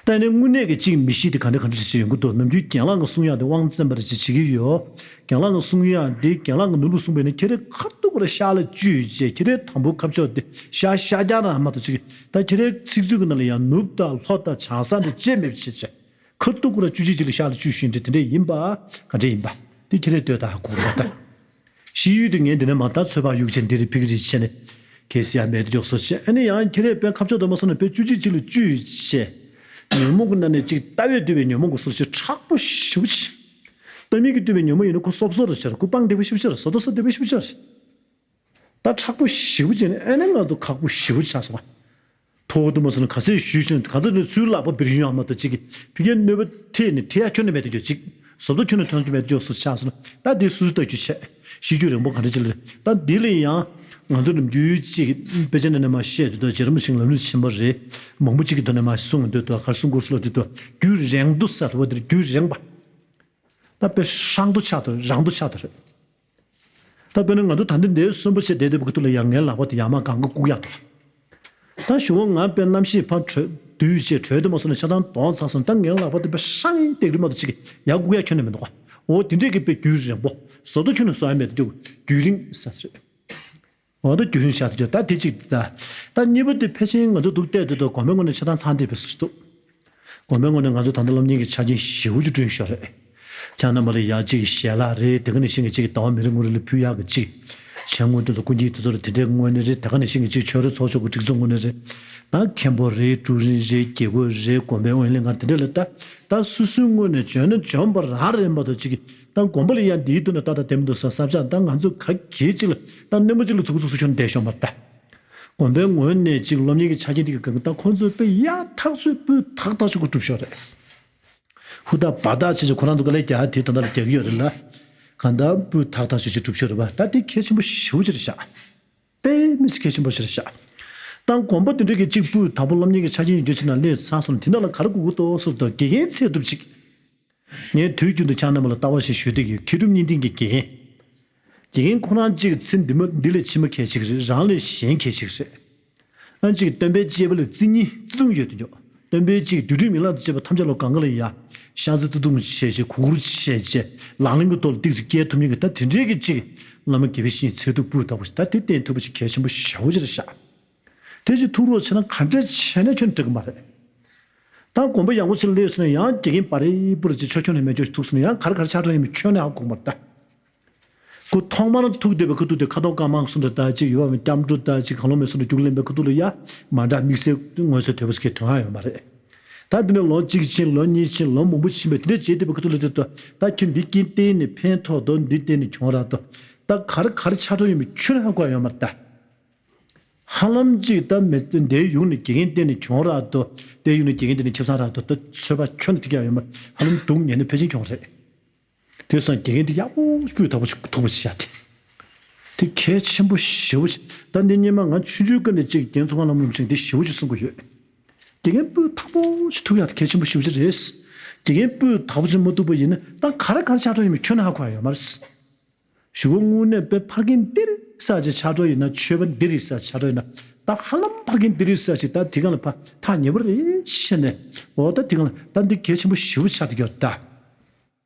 ད་ཡིན་ནའི་དངོས་གནས་ཀྱི་གཅིག་མི་གཤིས་དེ་ག་འདྲ་ག་འདྲ་ཞིག་ཡོང་གི་འདུག་ནམ་རྒྱུན་རྒན་ལགས་ཀྱིས་གསུང་ཡག་དེ་དབང་བཙན་པ་རེ་ཞིག་བྱེད་ཀྱི་ཡོད། རྒན་ལགས་ཀྱིས་གསུང་ཡག་དེ་རྒན་ལགས་ཀྱིས་ནོར་ལུག་གསུང་པ་ཡིན་ན་ཁྱེད་རའི་ཁ་ཐུག་པར་ཤ་ལ་བཅུད་བྱས། ཁྱེད་རའི་དང་པོ་ཁ་ཕྱོགས་དེ་ཤ་ཤ་རྐྱང་རང་མ་གཏོགས་ཅིག་ད་ཁྱེད་རའི་ཚིག་མཛོད་ཀྱི་ནང་ལ་ཡང་ནོར་བུ་དང་ལྷོ་དང་བྱང་ས་འདྲ་ཅེས་མེད་པ་བྱས་བྱས། ཁ་ཐུག་པར་བཅུད་ཅིག་ཅིག་ལ་ཤ་ལ་བཅུད་ཞུས་འདྲ་དེ་འདྲ་ཡིན་པ་ག་འདྲ་ཡིན་པ་དེ་ཁྱེད་རས་ལྟོས་དང་གོ་རོགས་ད། ཤེས་ཡུལ་དེ་ངས་འདི་ནས་མ་ད་ཚོད་དཔག་ཡུག་ཆེ་འདི་རེད་ཕིག་རེད་བྱས་ནས་གལ་སྲིད་ཡང་མེད་དུ་འཇོག་སོ་བྱས། ཨ་ནི་ཡང་ཁྱེད་རས་དཔེ་ཁ་ཕྱོགས་དུ་མ་སོང་ན་དཔེ་བཅུད་ཅིག་ཅིག་ལ་བཅུད་བྱས། ཉོན་མོངས་ཀྱི་ནང་ནས་ཅིག་ལྟ་བས་བཏུས་པའི་ཉོན་མོངས་ཀྱི་སོར་ཆུད་མཁྲེགས་པོ་ཞེ་པོ་ཅིག་ལྟ་མིན་གྱིས་བཏུས་པའི་ཉོན་མོངས་ཡིན་ན་ཁོ་སོབ་སོབ་རེ་ཆེར་ཁོ་སྤང་བདེ་པོ་ཞེ་པོ་ཅིག་རེད། བཟོ་ལྟ་སོ་བདེ་པོ་ཞེ་པོ་ཅིག་རེད། ད་མཁྲེགས་པོ་ཞེ་པོ་ཅིག་ནི་ཨ་ནི་ང་ཚོ་ཁག་པོ་ཞེ་པོ་ཆགས་སོང་བ། ཐོག་ཏུ་མ་སོང་ན་ག་ཚོད་ཞུས་ཀྱང་ག་ཚོད་ནས་ཚུར་ལག་པ་འབུར་ཡོང་ཡག་མ་གཏོགས་ཅིག་གིས་ཕ་གིའི་གནོད་པ་ཐེབས་ནས་ཐེབས་ཡག་ཁྱོན་ནས་མེད་དུ་འཇོག་ཅིག་བཟོ་ལྟ་ཁྱོན་ནས་ཐོན་རྒྱུ་མེད་དུ་འཇོག་སོ་ཆགས་སོང་ན། ད་དེ་སོ་སོ་ལྟ་རྒྱུ་བྱས། གཤིས་རྒྱུད་རིང་པོ་ག་འདྲ་ཅིག་ལ་ད་འདི་ལ་ཡང་ང་ཚོ་ནམ་རྒྱུན་ཅིག་དཔེ་ཆ་ནང་ནས་མར་བཤད་དུས་ད་རྗེ་རིན་པོ་ཆེ་ལམ་ལུགས་ཆེན་པོ་རེད། མང་པོ་ཅིག་གི་ཐོག་ནས་མར་གསུངས་དུས་ད་ག་རེ་གསུང་དགོས་སུ་ལ་དུས་ད་རྒྱུད་རིང་དུ་ཟེར་བ་དེར་རྒྱུད་རིང་བ། ད་དཔེ་ཧྲང་དུ་ཆགས་དུ་རང་དུ་ཆགས་དུ་རེད། ད་དཔེར་ན་ང་ཚོ་ད་ལྟ་འདིར་གསོན་པོ་བྱས་བསྡད་བསྡད་པའི་ཁ་ཐུག་ལ་ཡང་ངའི་ལག་པ་དེ་ཡར་མར་གང་ག་བཀུག་ཡག་འདུག་ད་གཞུག་གུ་ང་དཔེ་གནམ་གཤིས་ཕར་དྲོས་དུས་བྱས་དྲོས་དེ་མ་སོང་ན་ཆ་ཚང་གདོང་ཚ་སོང་། ད་ངའི་ལག་པ་དེ་དཔེ་ཧྲང་ཡིན་བཏེག་རི་མ་གཏོགས་ཅིག་ཡར་བཀུག་ཡག་ཁྱོན་ནས་མི་འདུག་ག། འོ་དེ་འདྲས་ཀྱི་དཔེ་རྒྱུད་རིང་པོ་བཟོ་ལྟ་ཁྱོན་ནས་བཟོ་ཡག་མེད་དུ་འདུག་རྒྱུད་རིང་ས་རེད། འོ་ད་རྒྱུན་རིང་བཞག་ཏུ་ད་དེ་གཅིག་ད། ད་གཉིས་པ་དེ་ཕལ་ཆེར་ང་ཚོ་འདུག་བལྟས་དུས་ད་དགོན་པའི་ངོས་ནས་ཆ་ཚང་ཚང་བསྡད་པའི་བཟོ་ཞིག་འདུག་དགོན་པའི་ངོས་ནས་ང་ཚོ་ད་ལྟ་སློབ་གཉེར་གྱི་ཆ་རྐྱེན་ཞེ་པོ་ཅིག་བསྐྲུན་ཤག་རེད། ཁྱེད་རྣམ་པ་ལ་ཡ་གཅིག་ཞལ་ལག་རེད། དེ་ག་ནང་བཞིན་གྱི་གཅིག་ཟླ་བ་མི་རེ་ངོ་རེ་ལ་ཕུལ་ཡག་གི་གཅིག་ཆས་ངོ་དེ་ཚོ་སྐུ་འགྱེད་དེ་ཚོ་རེད། དེ་འདྲའི་ངོས་ནས་རེད། དེ་ག་ནང་བཞིན་གྱི་གཅིག་ཆོས་རེ་ཚོགས་ཆོས་ཀྱི་སྒྲིག་འཛུགས་ངོས་ནས་རེད། ད་མཁན་པོ་རེད། ཀྲུའུ་རིན་རེད། དགེ་བསྐོས་རེད། དགོན་པའི་དབོན་ལས་ཁང་དེ་འདྲ་ལ་ད་ད་སོ་སོའི་ངོས་ནས་འཇོན་ན་འཇོན་པ་རང་རེད་མ་གཏོགས་གཅིག་ད་དགོན་པ་ལ་ཡ་འདིའི་དོན་ལ་ད་ད་དེ་མི་འདུག་ས་བསམ་ཤག་ད་ང་ཚོ་ག་གེ་ཅིག་ལ་ད་རྣོན་པོ་ཅིག་ལ་ཚུགས་ཚུགས་ཤོར་བསྡད་ཤོག་མ་ད། དགོན་པའི་ངོས་ནས་ཅིག་སློབ་གཉེར་གྱི་ཆ་རྐྱེན་དེ་གི་སྒང་གི་ད་ཁོང་ཚོས་དཔེ་ཡག་ཐག་ཆོད་སྤུས་དག་ཐག་ཆོད་ཀྱི་སྒྲུབ་ཤོག་རེད། ཧུར་ཐག་འབད་ཐག་བྱས་ཅིག་ཁོ་རང་ཚོ་དཀའ་ལས་རྒྱག་དེ་ད་ལྟ་ལ་རྒྱག་གི་ཡོད་རེད་ལ། གང་ལྟར་སྤུས་དག་ཐག་ཆོད་ཅིག་སྒྲུབ་ཤོག་རེད་པ། ད་དེ་གལ་ཆེན་པོ་ཞེ་པོ་ཅིག་རེད་ཤག་དཔེ་མི་སྲིད་གལ་ཆེན་པོ་ཞིག་རེད་ཤག་ད་དགོན་པ་དེ་འདྲ་གི་གཅིག་སྤུས་དག་པོ་སློབ་གཉེར་གྱི་ཆ་རྐྱེན་ཡོད་རྒྱུ་ཅིག་ནང་སླེབས་ཚར་སོང་ན་དེ་ནང་ལ་ག་རེ་དགོས་ཀྱི་འདུག་ཟེར་དུས་དགེ་རྒན་ཚད་ཐུབ་ཅིག་ངས་དུས་རྒྱུན་དུ་ཁྱེད་རྣམ་པ་ལ་ལྟ་བ་ཞིག་ཞུ་བསྡད་ཀྱི་ཡོད། མཁས་གྲུབ་གཉིས་ལྡན་གྱི་དགེ་རྒན། དགེ་རྒན་ཁོ་རང་གཅིག་ཚེ་འདི་མ་འདི་ལས་ཕྱི་མ་གལ་ཆེ་གི་རེད། རང་ལས་གཞན་གལ་ཆེ་གི་རེད། ཨ་གཅིག་སྟོན་པའི་གཅེས་པ་ལ་བརྩི་གཉིས་བརྩི་མཐོང་ཡོད་དུ་འཇོག་སྟོན་པའི་གཅིག་དུས་དྲུག་མི་ལ་དུ་བཅས་པ་ཐམས་ཅད་ལ་གང་ག་ལ་ཡ་ཤ་ཚ་བརྩི་མཐོང་བྱས་བྱས་གུས་བཀུར་བྱས་བྱས་ལག་ལེན་གྱི་ཐོག་ལ་ཏིག་ཙམ་སྐྱེལ་ཐུབ་མཁན་གྱི་ད་དེ་འདྲའི་གི་གཅིག་བླ་མ་དགེ་བའི་བཤེས་གཉེན་ཚད་ཐུབ་སྤུས་དག་པོ་ཞིག་ད་དེ་བསྟེན་ཐུབ་པ་ཞིག་གལ་ཆེན་པོ་ཞེ་པོ་ཅིག་རེད་ཤག་དེ་ཅིག་ཐུག་རོགས་བྱས་ན་ག་འདྲ་བྱས་ན་ཁྱོན་འགྲིག་གི་མ་རེད། ད་དགོན་པ་ཡག་པོ་ཅིག་ལ་སླེབས་སོང་ན་ཡང་དགེ་རྒན་བར་རེ་བར་ཅིག་ཆོས་ཁྱོན་ནས་མེད་ཅོག་ཅིག་ཐུག་སོང་ན་ཡང་ག་རེ་ག་རེ་ཆགས་འགྲོ་ཡིན་མིན་ཁྱོན་ནས་ཧ་གོ་གི་མ་རེད་ད། ཁོ་ཐོག་མར་ཐུག་བསྡད་པའི་ཁ་ཐུག་དེ་ཁ་དོག་དཀར་དམར་སུ་འདྲ་ད་ཅིག་ཡོད་པ་མིན་སྐྱབས་འགྲོ་ད་ཅིག་གང་ལོ་མེད་སུ་འདྲ་རྒྱུགས་ལེན་པའི་ཁ་ཐུག་ལ་ཡ་མ་འདྲ་དམིགས་བསལ་མངོན་གསལ་དོད་པོ་ཞིག་གི་དོན་ཧ་ཡོད་མ་རེད། ད་འདི་ནས་ལོ་གཅིག་ཕྱིན་ལོ་གཉིས་ཕྱིན་ལོ་མང་པོ་ཕྱིན་པའི་དེ་འདྲ་བྱས་བསྡད་པའི་ཁ་ཐུག་ལ་དེ་ད་ད་ཁྱོད་འདི་རྐྱེན་བསྟན་ནས་ཕན་ཐོགས་དོ་འདི་བསྟན་ནས་གྱོང་རག་དོ་ད་ག་རེ་ག་རེ་ཆགས་འགྲོ་ཡིན་མིན་ཁྱོན་ནས་ཧ་གོ་ཡ་ཡོད་མ་རེད་ད། ཧ་ལམ་གཅིག་ད་མི་འདའི་ཡུལ་ནས་དགེ་རྒན་བསྟེན་ནས་གྱོང་རག་དོ། དེའི་ཡུལ་ནས་དགེ་རྒན་བསྟེན་ནས་ཁེ་བཟང་རག་དོ། ད་ཚོད་པ་ཁྱོན་ནས་ཐིག་ཡག་ཡོད་མ་རེད། ཧ་ལམ་སྡུག་ཉེས་ན་ཕལ་ཆེར་གྱོང་རེད། དེ་སོང་དགེ་རྒན་དེ་ཡག་པོ་སྤུས་དག་པོ་ཞིག་ཐུག་པ་ཞིག་བྱ་དེ། དེ་གལ་ཆེན་པོ་ཞེ་པོ་ཞིག་ད་འདི་སྙེ་མ་ང་ཆུང་ཆུང་སྐབས་ནས་གཅིག་རྒན་ཚོགས་ཁང་ལམ་ལམ་ཞིག་འདི་ཞེ་པོ་ཞིག་གསུང་གི་ཡོད། དགེ་རྒན་སྤུས་དག་པོ་ཞིག་ཐུག་ཡག་དེ་གལ་ཆེན་པོ་ཞེ་པོ་ཞིག་རེད། དགེ་རྒན་སྤུས་དག་པོ་ཞིག་མ་ཐུག་པ་ཡིན་ན་ད་ག་རེ་ག་རེ་ཆགས་འགྲོ་ཡིན་མིན་ཁྱོན་ནས་ཧ་གོ་ཡ་ཡོད་མ་རེད། གཞུག་གུ་དངོས་གནས་དཔེ་ཕ་རྒན་འདིར་ ས་ཅིག་ཆགས་འགྲོ་ཡིན་ན། ཆོས་པ་འདི་རེད་ས་ཆགས་འགྲོ་ཡིན་ན། ད་ཧ་ལམ་ཕར་གྱིན་འདི་རེད་ས་ཅིག་ད་དེ་ག་ལ་ཕ་ཐག་ཉེ་པོ་རེད་ཤེས་ནས། འོ་ད་དེ་ག་ལ་ད་འདི་གལ་ཆེན་པོ་ཞེ་པོ་ཆགས་བསྡད་ཀྱི་ཡོད་ད།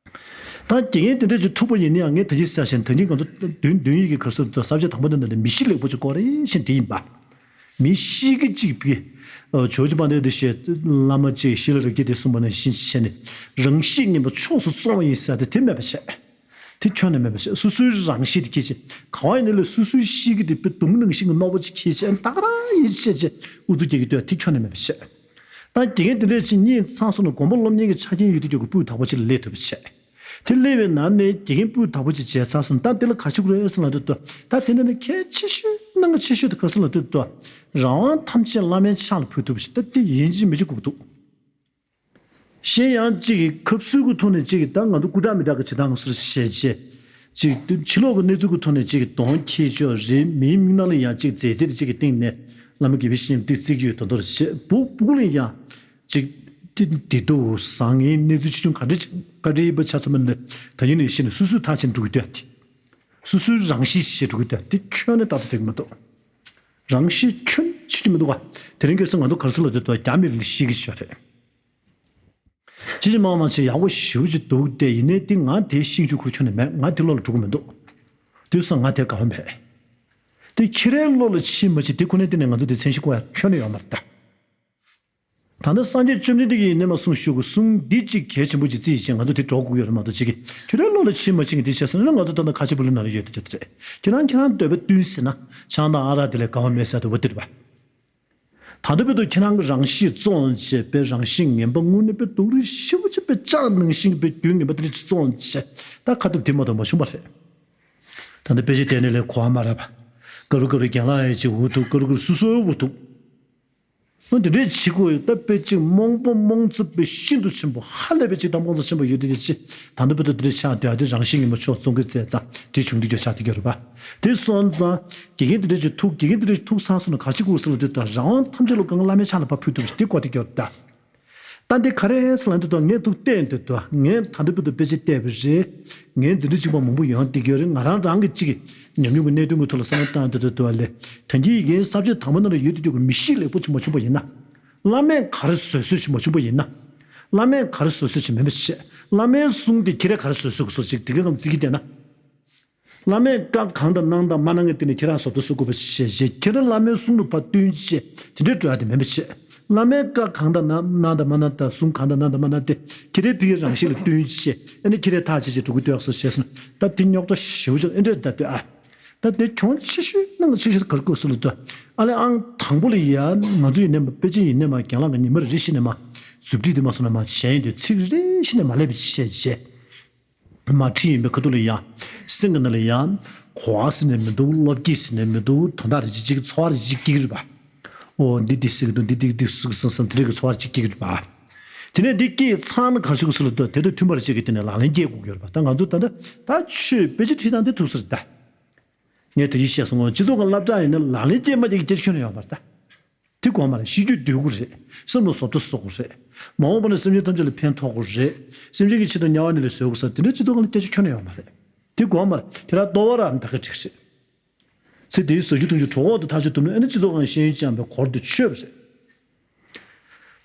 ད་དགེ་རྒན་དེ་འདྲ་ཅིག་ཐུག་པ་ཡིན་ན་ཡང་། ངས་ད་ཅི་ཟེར་བཞིན་ད་གིན་ང་ཚོ་བདུན་བདུན་ཡིག་གི་གར་སོགས་ས་བཅད་དང་པོ་འདི་ནང་དུ་མི་གཤིས་ལེགས་པོ་ཅིག་དགོས་རེད་ཤེས་དེ་ཡིན་པ། མི་གཤིས་ཀྱི་གཅིག་པའི་ཇོ་བོ་རྗེ་དཔལ་ལྡན་དེ་ཞེས་བླ་མ་གཅིག་ཤེས་རབ་རབ་རྒྱས་དེས་གསུངས་པ་ནང་བཞིན་བྱས་ནས། རང་གཤིས་ངན་པ་ཕྱོགས་སུ་བཙོང་བ་ཡིན་ཟེར་དེ་དེ་མེད་པ་བྱས། དེ་ཁྱོན་ནས་མེད་པ་བྱས། སོ་སོའི་རང་གཤིས་དེ་ཁྱེད་ཅིག་གང་བ་ཡིན་ནའི་ལས་སོ་སོའི་གཤིས་ཀྱི་དེ་དཔེ་དུང་ནང་བཞིན་གྱི་རྣོ་པོ་ཅིག་ཁྱེད་ཅིག་ད་ག་རང་ཡིད་ཆེས་བྱས་ཨུ་ཚུགས་རྒྱག་གི་འདུག་དེ་ཁྱོན་ནས་མེད་པ་བྱས། ད་དགེ་རྒན་དེ་འདྲས་ཅིག་གཉིད་ཚང་སོང་ན་དགོངས་པ་སློབ་གཉེར་གྱི་ཆ་རྐྱེན་ཡོད་དུས་ཀྱང་སྤུས་དག་པོ་ཅིག་ལ་སླེབས་ཐུབ་པ་བྱས། དེ་སླེབས་པའི་ནང་ནས་དགེ་རྒན་སྤུས་དག་པོ་ཅིག་བྱས་ཚར་སོང་། ད་དེ་ལ་ག་ཞིག་རེད་ཟེར་ལབ་དུས། ད་དེ་འདྲ་ནི་གལ་ཆེ་ཤོས་གནད་འགག་ཆེ་ཤོས་དེ་ག་རེ་ཟེར་ལབ་དུས། རང་དབང་ཐམས་ཅད་བླ་མའི་ཕྱག་ལ་ཕུལ་ཐུབ་པ་ཞིག་ད་དེ་ཡིན་གཅིག་མིན་གཅིག་དགོས་ཀྱི་འདུག་གཞན་ཡང་གཅིག་གི་ཁབ་སུལ་གྱི་ཐོག་ནས་གཅིག་གི་ད་ང་ཚོ་སྐུ་དྲག་མི་དྲག་གི་བྱེད་སྟངས་སུ་བྱས་རྗེས། གཅིག་ཕྱི་ལོགས་ཀྱི་གནས་ཚུལ་གྱི་ཐོག་ནས་གཅིག་གི་གདོང་འཁྱེར་ཆོག་རེད། མིའི་མིག་ནང་ལ་ཡང་གཅིག་མཛེས་རྩལ་གཅིག་གི་སྟེང་ནས་བླ་མ་དགེ་བའི་བཤེས་གཉེན་ཏིག་བརྩི་གི་ཡོད་དོན་དོར་བྱེད། སྦུག་སྦུག་ལ་ཡང་གཅིག་བདེ་སྡུག་བཟང་ངན་གནས་ཚུལ་ཆེ་ཆུང་ག་འདྲ་ག་འདྲ་ཡིན་པ་ཆ་ཚང་མ་ནས་ད་ཡིན་ནས་ཤེས་ནས་སོ་སོའི་ཐག་བཅད་འགྲོ་གི་འདུག་ཨ། དེ་སོ་སོའི་རང་གཤིས་ཤེས་འགྲོ་གི་འདུག་ཨ། དེ་ཁྱོན་ནས་ཏག་ཏག་དེ་གི་མི་འདུག་རང་གཤིས་ཁྱོན་ཆེ་གི་མི་འདུག་ག་དེ་རིང་ཁ་སང་ང་ཚོ་ག་རེ་ཟེར་ལབ་དུས་ད་རྒྱ་མི་ལ་ཤེས་ཀྱི་ཤོད་རེད། ཅི་ཅི་མང་མང་ཆེ་ཡག་པོ་ཞེ་པོ་ཅིག་འདུག་སྟེ། ཡིན་ནའི་དེ་ང་དེའི་ཤིང་ཆུ་ཁུར་ཁྱོན་ནས་མེད། ང་དེ་བློ་ལ་འགྲོ་གི་མི་འདུག་དུས་སང་ང་དེ་དགའ་བ་མེད། དེ་ཁྱེད་རའི་བློ་ལ་ཕྱིན་མ་ཕྱིན་དེ་ཁོ་ནའི་སྟེང་ནས་ང་ཚོ་དེ་མཚན་གཞི་བཀོད་ཡ་ཁྱོན་ནས་ཡོད་མ་རེད་ད། ད་ལྟ་སངས་རྒྱས་བཅོམ་ལྡན་འདས་ཀྱིས་ཡིན་ནའི་མ་གསུངས་ཞུ་དགོས་གསུང་འདི་གཅིག་གལ་ཆེན་པོ་ཅིག་བརྩིས་བྱས་ང་ཚོ་དེ་འགྲོ་དགོས་ཡོད་རེད་མ་གཏོགས་གཅིག་གིས་ཁྱེད་རའི་བློ་ལ་ཕྱིན་མ་ཕྱིན་གི་དེ་བྱས་སོང་ན་ང་ཚོ་ད་ལྟ་ཁ་ཆེ་བུ་ལོན་ནང་ལ་ཡོད་དེ་ཆོག་དེ་རེད། ཁྱེད་རང་ཁྱེད་རང་འདོད་པ་བསྟུན་ཟེར་ན་ཆང་དང་ཨ་རག་དེ་ལས་དགའ་བ་མེད་ཟེར་དུ་བ་དེ་རེད་པ། ད་ལྟ་བར་དུ་ཁྱེད་རང་གི་རང་གཤིས་བཙོང་བྱས་པའི་རང་གཤིས་ངན་པ་དངོས་གནས་པའི་སྡུག་རུས་ཞེ་པོ་ཅིག་པའི་ལྕགས་ནང་བཞིན་པའི་རྒྱུ་ངན་པ་དེ་འདྲ་ཅིག་བཙོང་བྱས་ད་ཁ་ཐུབ་དེ་མ་གཏོགས་མ་བྱུང་བ་རེད། ད་ལྟ་དཔེ་ཆ་བལྟས་ནས་ལས་གོ་བ་མ་རག་པ། སྐབས་རེ་སྐབས་རེ་རྒན་ལགས་ཡང་ཅིག་འུ་ཐུག་སྐབས་རེ་སྐབས་རེ་སུ་སུ་འུ་ཐུག་འོ་དེ་འདྲས་བྱེད་དགོས་ཡོད། ད་དཔེ་ཅིག་རྨོངས་པ་རྨོངས་ཚོད་པའི་ཤིན་ཏུ་ཆེན་པོ་ཧ་ལས་པའི་ཅིག་ད་རྨོངས་ཚོད་ཆེན་པོ་ཡོད་དེ་ཅིག་ད་ལྟ་བར་དུ་དེ་འདྲས་ཆགས་བསྡད་དེ་རང་བཞིན་ངན་པ་ཕྱོགས་བཙོང་གི་རྩལ་ཙང་དེ་བྱུང་དུས་ཀྱང་ཆགས་བསྡད་ཀྱི་རེད་པ། དེ་སོང་ཙང་དགེ་རྒན་དེ་འདྲས་ཅིག་ཐུག་དགེ་རྒན་དེ་འདྲས་ཅིག་ཐུག་ཚར་སོང་ན་ག་ཅིག་དགོས་ཟེར་ལབ་དུས་ད་རང་དབང་ཐམས་ཅད་བློས་བཀལ་བླ་མའི་ཕྱག་ལ་ཕར་ཕུལ་ཐུབ་ཅིག་དེ་དགོས་བསྡད་ཀྱི་རེད་ད། ད་འདི་ག་རེ་ཟེར་ལབ་དུས་ད་ངས་ཐུག་བལྟས་འདུག་ད་ངས་ད་ལྟ་བར་དུ་དཔེ་ཆ་བལྟས་པ་རེད། ངས་འཛིན་གྲྭ་གཅིག་པ་མང་པོ་ཡོང་བསྡད་ཀྱི་ཡོད་རེད། ང་རང་རང་གི་གཅིག་གི་ཉམས་མྱོང་གི་གནད་དོན་གྱི་ཐོག་ལ་བསམ་བློ་བཏང་དུས་ད་ལྟ་བ་ལས་ད་གིན་ཡི་གེའི་ས་བཅད་དང་པོ་ནང་ལ་ཡོད་དུས་ཀྱི་མི་གཤིས་ལེགས་པོ་ཅིག་མ་བྱུང་པ་ཡིན་ན། བླ་མས་ག་རེ་བཟོད་གསོལ་ཅིག་མ་བྱུང་པ་ཡིན་ན། བླ་མས་ག་རེ་བཟོད་གསོལ་ཅིག་མིན་པ་བྱས། བླ་མའི་གསུང་དེ་ཁྱེད་རས་ག་རེ་བཟོད་གསོལ་དགོས་སོ་ཅིག་དེ་གའི་སྒང་བརྩི་གི་བསྡད་ན། བླ་མས་བཀའ་གང་དང་གནང་དང་མ་གནང་གི་སྟེང་ནས་ཁྱེད་རང་བཟོ་ལྟ་བཟོ་དགོས་པ་ཞེས་བྱས་ཁྱེད་རང་བླ་མའི་གསུང་ལ་ཕར་བསྟུན་བྱས་དེ་འདྲའི་འགྲོ་ཡ་དེ་མིན་པ་བྱས། བླ་མས་བཀའ་གང་དང་གནང་དང་མ་གནང་དང་གསུང་གང་དང་གནང་དང་མ་གནང་དེ་ཁྱེད་རའི་ཕ་གིའི་རང་གཤིས་ལ་བསྟུན་བྱས་ཨ་ནི་ཁྱེད་རས་ཐག་བཅད་བྱས་འགྲོ་གི་འདུག་སོ་ཞེས་སོང་ད་དེ་རྙོག་དྲ་ཞེ་པོ་ཅིག་ཨེ་འདྲས་ད་ལྟོས་ཨ། ད་དེ་གྱོང་ཆེ་ཤོས་ནང་ཆེ་ཤོས་ག་རེ་དགོས་སོ་ལབ་དུས་ཨ་ལས་ཨང་དང་པོ་ལ་ཡ་ང་ཚོ་ཡིན་ནའི་མ་དཔེ་ཆ་ཡིན་ནའི་མ་རྒན་ལགས་ཀྱི་ཉི་མ་རེ་རེ་བཞིན་ནས་མ་མཛུབ་ཁྲིད་དེ་མ་སོང་ན་མ་བྱས་ཡིན་དུས་ཚིག་རེ་རེ་བཞིན་ནས་མ་སླེབས་པ་ཅིག་བྱས་རྗེས། མ་ཁྲིད་ཡིན་པའི་ཁ་ཐུག་ལ་ཡང་སེམས་ཀྱི་ནང་ལ་ཡང་གོ་བ་ཟེར་ནས་མི་འདུག་བློ་སྐྱེད་ཟེར་ནས་མི་འདུག་དོན་དག་རེ་ཅིག་ཅིག་ཚོར་བ་རེ་ཅིག་སྐྱེ་གི་རེད་པ། ཨོ་འདི་འདི་ཟེར་གི་འདུག་འདི་འདི་འདི་ཟེར་གི་བསམ་བསམ་དེ་འདྲ་གི་ཚོར་བ་ཅིག་སྐྱེ་གི་རེད་པ། དེ་ནས་འདི་སྐྱེས་ཚར་ན་ག་ཞིག་གི་ཚུལ་ལ་འདུག་དེ་དང་མཐུན་པར་བྱེད་ཀྱི་དེ་ནས་ལག་ལེན་སྐྱེལ་དགོས་ཀྱི་ཡོད་རེད་པ། ད་ང་ཚོ་ད་ལྟ་ད་ཆོས་དཔེ་ཆ་ཁྲིད་སྟངས་འདི་ཐུག་ས་རེད་ད། ངས་ད་ཅི་བཤད་སོང་ངོ་སྤྱི་ཚོགས་ཀྱི་སློབ་གྲྭ་ཡིན་ན་ལག་ལེན་སྐྱེལ་མ་སྐྱེལ་གྱི་སྐད་ཆ་ཁྱོན་ནས་ཡོད་མ་རེད་ད། དེ་དགོས་མ་རེད། གཤིས་རྒྱུད་འདུལ་དགོས་རེད། སེམས་ལ་བཟོ་ལྟ་བཟོ་དགོས་རེད། མ་འོངས་པ་ན་སེམས་ཅན་ཐམས་ཅད་ལ་ཕན་ཐོགས་དགོས་རེད། སེམས་ཅན་གྱི་ཆེད་དུ་དམྱལ་བ་ནས་ལས་བཟོ་དགོས་ས་དེ་འདྲ་སྤྱི་ཚོགས་སྒང་ལ་སྐད་ཆ་ཁྱོན་ནས་ཡོད་མ་རེད། དེ་དགོས་མ་རེད། ཁྱེད་རང་ལྟོ་བ་རང་ད་ག་འགྲིག་རེད། ཚེ་འདིའི་ཟ་རྒྱུ་འཐུང་རྒྱུ་གྲོད་ཁོག་ཏུ་ཐག་ཆོད་ཐུབ་ན་ཨ་ནི་སྤྱི་ཚོགས་སྒང་ཤེས་ཡོན་ཅན་པའི་སྒོར་དུ་ཆོད་པ་རེད།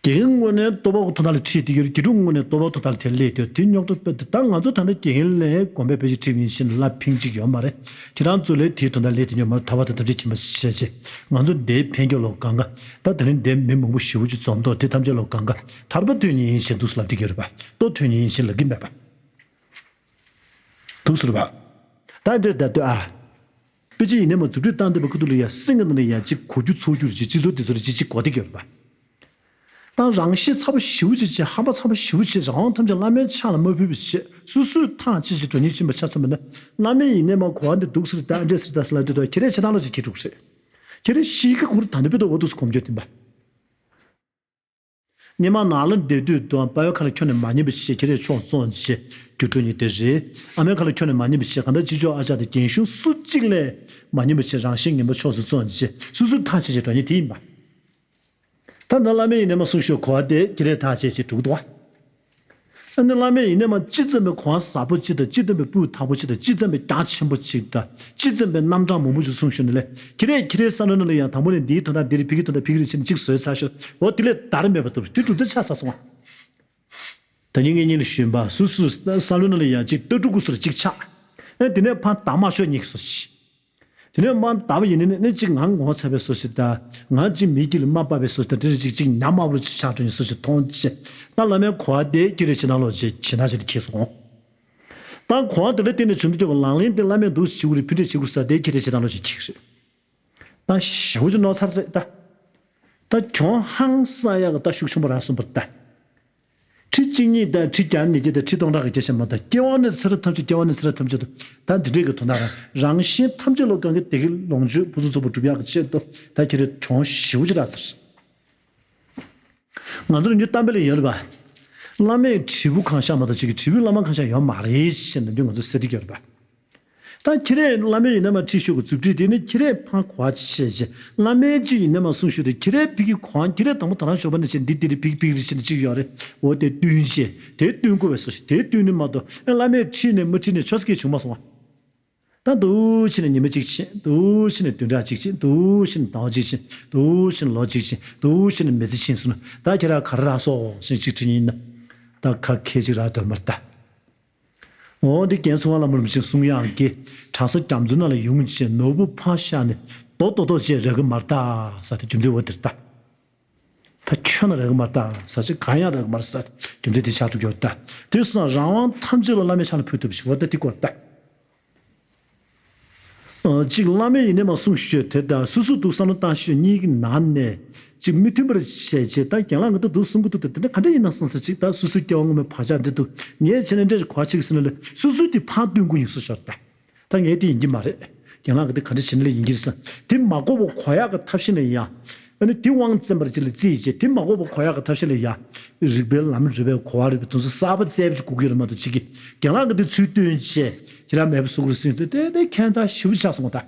དགེ་རྒན་དངོས་གནས་ལྟོ་བ་གི་དོན་དག་ལ་ཁྲིད་དེ་ཡོད་རེད། དགེ་ཕྲུག་དངོས་གནས་ལྟོ་བ་དོན་དག་ལ་དེ་སླེབས་དུས་དེ་རྙོག་དྲ་སྤེལ་དུས་ད་ང་ཚོ་ད་ལྟ་དགེ་རྒན་ལས་དགོན་པའི་དཔེ་ཆ་ཁྲིད་པ་ཡིན་ཕྱིན་ལ་ཕིང་གཅིག་ཡོད་མ་རེད། ཁྱེད་རང་ཚོ་ལས་དེའི་དོན་དག་སླེབས་དེ་ཡོད་མ་རེད། ཐར་པ་དང་ཐམས་ཅད་མཁྱེན་པ་ཞེས་བྱས་ང་ཚོ་འདིའི་ཕན་ཁྱོད་ལོ་གང་ག་ད་དེ་རིང་འདིའི་མི་མང་པོ་ཞེ་པོ་ཅིག་འཛོམས་ཐོག་དེ་ཐམས་ཅད་ལོ་གང་ག་ཐར་པ་ཐོན་ཉིན་ཡིན་ཞེས་འདུག་སེ་ལབ་བསྡད་ཀྱི་ཡོད་རེད་པ། ལྟོ་ཐོན་ཉིན་ཡིན་ཞེས་ལབ་ཀྱི་མེད་པ། འདུག་ཟེར་བ། ད་འདིར་ད་ལྟོས་ཨ། དཔེ་ཆ་ཡིན་ནའི་མ་མཛུབ་ཁྲིད་བཏང་བསྡད་པའི་ཁ་ཐུག་ལ་ཡ་སེམས་ཀྱི་ནང་ལ་ཡ་གཅིག་གོ་རྒྱུ་ཚོར་རྒྱུ་རེ་ཅིག་སྤྱི་ཚོགས་དེ་ཚོ་རེ་ཅིག་གཅིག་གོ་བསྡད་ཀྱི་ཡོད་རེད་པ། ད་རང་ཤེད་ཚ་པོ་ཞེ་པོ་ཅིག་བྱས། ཧམ་པ་ཚ་པོ་ཞེ་པོ་བྱས། རང་དབང་ཐམས་ཅད་བླ་མའི་ཕྱག་ལ་མ་ཕུལ་བ་བྱས། སོ་སོས་ཐག་བཅད་བྱས་འགྲོ་ཉེན་ཕྱིན་པ་ཆ་མཚོན་པ་ན། བླ་མས་ཡིན་ནའི་མ་གོ་བ་འདི་འདུག་ཟེར་ད་འདྲས་ཟེར་ད་ཟེར་ལབ་དུས་ད་ཁྱེད་རས་བྱེད་སྟངས་ལ་ཅིག་ཁྱེད་འགྲོ་གི་རེད། ཁྱེད་རས་ཤི་ཀ་གུར་ད་འདི་བོད་དུ་འོ་འདུག་སེ་གོམས་རྒྱུ་བསྟན་པ། སྔོན་མ་ནང་ལ་བསྡད་དུས་དང་པ་ཡོ་ཁ་ལ་ཁྱོན་ནས་མ་ཉན་པ་ཞིག་བྱས། ཁྱེད་རས་ཕྱོགས་བཙོང་བྱས་རྒྱུ་འགྲོ་ཉེན་དེ་རེད། ཨ་མའི་ཁ་ལ་ཁྱོན་ནས་མ་ཉན་པ་ཞིག་གང་ལྟར་ཅི་ལྕོགས་ཨ་ཅག་དང་རྒན་གཞོན་སུ་གཅིག་ལས་མ་ཉན་པ་ཞིག་རང་གཤིས་ངན་པ་ཕྱོགས་སུ་བཙོང་བྱས་སོ་སོའི་ཐག་བཅད་བྱས་འགྲོ་ཉེན་དེ་ཡིན་པ། ད་ནང་བླ་མས་ཡིན་ནའི་མ་གསུང་ཤོག་གོ་བ་དེ་ཁྱེད་རས་ཐག་བཅད་བྱས་འགྲོ་གི་འདུག་བ། ཨ་ནི་བླ་མས་ཡིན་ནའི་མ་ཅི་ཙམ་པའི་གོ་འཕང་ཟབ་པོ་ཅིག་དང་། ཅི་ཙམ་པའི་སྤུས་དག་པོ་ཅིག་དང་། ཅི་ཙམ་པའི་རྒྱ་ཆེན་པོ་ཅིག་དང་། ཅི་ཙམ་པའི་རྣམ་གྲངས་མང་པོ་ཅིག་གསུངས་ཞུས་ནས་ལས། ཁྱེད་རས་ཁྱེད་རའི་བསམ་བློའི་ནང་ལ་ཡང་དང་པོ་ནས་འདིའི་དོན་དག་འདི་རེད། ཕ་གི་དོན་དག་ཕ་གི་རེད་ཟེར་ནས་གཅིག་བཟོས་ཚར་ཤག་འོ་དེ་ལས་ད་རེས་མེད་པ་ལྟ་བུ་དེ་གྲུབ་མཐའ་ཆགས་ཚར་སོང་བ། ད་ནི་ངེད་གཉིས་ལ་ཞུས་པ། སོ་སོའི་བསམ་བློའི་ནང་ལ་ཡང་གཅིག་ལྟ་གྲུབ་ཀྱི་བཟོ་འདྲ་གཅིག་ཆགས། ཨ་དེ་ནས་ཕར་དག་མ་ཤོར་མཁན་གྱི་བཟོ་འདྲ་ཅིག་དེ་ནས་མར་བདག་པོ་ཡིན་ནས་ནི་གཅིག་ང་ངོ་ཚ་བའི་བཟོ་ཞིག་དང་། ང་གཅིག་མི་དཀྱིལ་ལ་མ་བབས་པའི་བཟོ་ཞིག་དང་། དེ་རེ་གཅིག་གཅིག་ཉམས་དམའ་བོ་ཅིག་ཆགས་འགྲོ་ནས་བཟོ་ཞིག་མཐོང་ཅི། ད་བླ་མའི་གོ་བ་དེ་ཁྱེད་རས་ཇེ་ནང་ལོགས་ཇེ་ཇེ་ནང་ཇེ་ཁྱེར་སོང་། ད་གོ་བ་དེ་ལ་བརྟེན་ནས་བྱུང་འདུག་ཀྱང་། ལག་ལེན་དེ་བླ་མས་འདུག་བྱེད་དགོས་རེད། ཕུད་འདེད་བྱེད་དགོས་ས་དེ་ཁྱེད་རས་ཇེ་ནང་ལོགས་ཇེ་ཁྱེར་རེད། ད་ཞེ་པོ་ཅིག་ནོར་ཚར་རེད་ད། ད་གྱོང་ཧང་སང་ཡག་གི་ད་ཤུགས་ཆེན་པོ་རག་སོང་བ་རེད་ད། ཁྲི་གཅིག་གཉིས་དང་ཁྲི་བརྒྱ་ཉིས་བརྒྱ་དང་ཁྲི་སྟོང་ཕྲག་གི་བརྒྱ་ཆ་མ་གཏོགས། སྐྱེ་བ་ནས་ཚེ་རབས་ཐམས་ཅད། སྐྱེ་བ་ནས་ཚེ་རབས་ཐམས་ཅད་དུ་ད་འདི་འདྲས་ཀྱི་དོན་དག་རང་རང་བཞིན་ཐམས་ཅད་ལ་གང་གི་བདེ་སྐྱིད་ལོངས་སྤྱོད་ཕུན་སུམ་ཚོགས་པ་སྒྲུབ་ཡག་གི་ཆེད་དུ་ད་ཁྱེད་རས་གྱོང་ཞེ་པོ་ཅིག་རག་ཚར། ང་ཚོ་རང་རྒྱུད་གཏམ་དཔེ་ལ་ཡོད་རེད་པ། བླ་མས་དྲིལ་བུ་གང་བཞག་མ་གཏོགས་གཅིག་གི་དྲིལ་བུའི་བླ་མ་གང་བཞག་ཡོད་མ་རེད་ཅེས་ནམ་རྒྱུན་ང་ཚོ་ཟེར་གྱི་ཡོད་རེད་པ། ད་ཁྱེད་རས་བླ་མས་ཡིན་ནའི་མ་ཁྲིད་ཤོག་གི་མཛུབ་ཁྲིད་དེ་ནི་ཁྱེད་རས་ཕར་གོ་བ་ཅིག་བྱས་བྱས། བླ་མས་ཅིག་ཡིན་ནའི་མ་གསུང་ཤོག་དེ། ཁྱེད་རས་ཕ་གི་གོ་བ། ཁྱེད་རས་དང་པོ་ད་རང་ཞོགས་པ་ནས་བྱས་འདི་འདི་རེད། ཕ་གི་ཕ་གི་རེད་ཟེར་ནས་ཅིག་ཡོད་རེད། འོ་དེ་བསྟུན་བྱས། དེ་བསྟུན་དགོས་པའི་བཟོ་ཞིག་དེ་བསྟུན་ནི་མ་གཏོགས། ཨེ་བླ་མས་ཁྲིད་ནས་མ་ཁྲིད་ནས་ཆོ་ས་སྐད་བྱུང་མ་སོང་བ། ད་འདུག་བྱས་ནས་ཉི་མ་གཅིག་ཕྱིན། འདུག་བྱས་ནས་བདུན་ཕྲག་གཅིག་ཕྱིན། འདུག་བྱས་ནས་ཟླ་བ་གཅིག་ཕྱིན། འདུག་བྱས་ནས་ལོ་གཅིག་ཕྱིན། འདུག་བྱས་ནས་མི་ཚེ་ཕྱིན་སོང་ན། ད་ཁྱེད་རང་ག་རེ་རག་སོང་ཞེས་གཅིག་དྲིས་ཡིན་ན། ད་ཁ་ཁད་ཅིག་རག་དོན་མ་རེད་ད། འོ་འདི་རྒན་ཚོང་པ་བླ་མ་རིན་པོ་ཆེས་གསུང་ཡག་གི། གྲྭ་ས་རྒྱ་མཚོའི་ནང་ལ་ཡོང་བྱས་ནོར་བུ་ཕར་བཞག་ནས་རྡོག་རྡོག་རྡོག་བྱས་རག་གི་མ་རེད་ད་ཟེར་དེ་རྒྱུ་མཚན་འོ་དེ་རེད་ད། ད་ཁྱོན་ནས་རག་གི་མ་རེད་ད་ཟེར་ཅིག་གང་ཡང་རག་གི་མ་རེད་ཟེར་རྒྱུ་མཚན་དེ་ཆགས་ཐུབ་ཀྱི་ཡོད་ད། དེ་སོང་ཙང་རང་དབང་ཐམས་ཅད་ལ་བླ་མའི་ཕྱག་ལ་ཕུལ་ཐུབ་ཞིག་འོ་ད་དེ་སྐོར་ད། ཨ་གཅིག་བླ་མས་ཡིན་ནའི་མ་གསུང་ཤོད་དེ་དང་། སོ་སོ་འདུག་བསམ་བློ་བཏང་ཤོད་གཉིས་ཀྱི་ནང་ནས་གཅིག་མི་མཐུན་པར་བྱས་བྱས། ད་རྒན་ལགས་ང་ད་འདུག་གསུང་གི་འདུག་ད་དེ་འདྲ་ག་འདྲ་ཡིན་ན་བསམ་ས་ཅིག་ད་སོ་སོའི་སྐྱེ་བ་སྔོན་མའི་བག་ཆགས་འདི་འདུག་ངས་བྱས་ན་འདྲ་ཞིག་གོ་ཆིག་ཟེར་ན་ལས། སོ་སོའི་དེ་ཕར་བསྟུན་དགོས་ཡིན་བཟོ་ཞོར་ད། ད་ངས་དེ་ཡིན་གྱི་མ་རེད། རྒན་ལགས་ཀྱིས་དེ་ག་འདྲ་བྱས་ན་ལས་ཡིན་གྱི་རེད་བསམ། དེ་མ་གོ་བ་གོ་ཡག་གི་ཐབས་ཤེས་ལ་ཡང་། ཨ་ནི་དེ་དབང་བཙན་པར་ཅིག་ལ་བརྩིས་བྱས། དེ་མ་གོ་བ་གོ་ཡག་གི་ཐབས་ཤེས་ལ་ཡང་། རིག་པའི་ལམ་རིག་པའི་གོ་བ་རིག་པའི་དོན་ཚོ་གསར་པ་བཙལ་བྱས་དགོས་ཀྱི་ཡོད་རེད་མ་གཏོགས། གཅིག་གིས་རྒན་ལགས་ཀྱིས་དེ་ཚུར་བསྟུན་བྱས་ཁྱེད་རང་མེད་པ་བཟོ་དགོས་རེད་ཟེར་ཚེ། དེ་དེ་ཁྱད་མཚར་ཞེ་པོ་ཆགས་སོང་ད།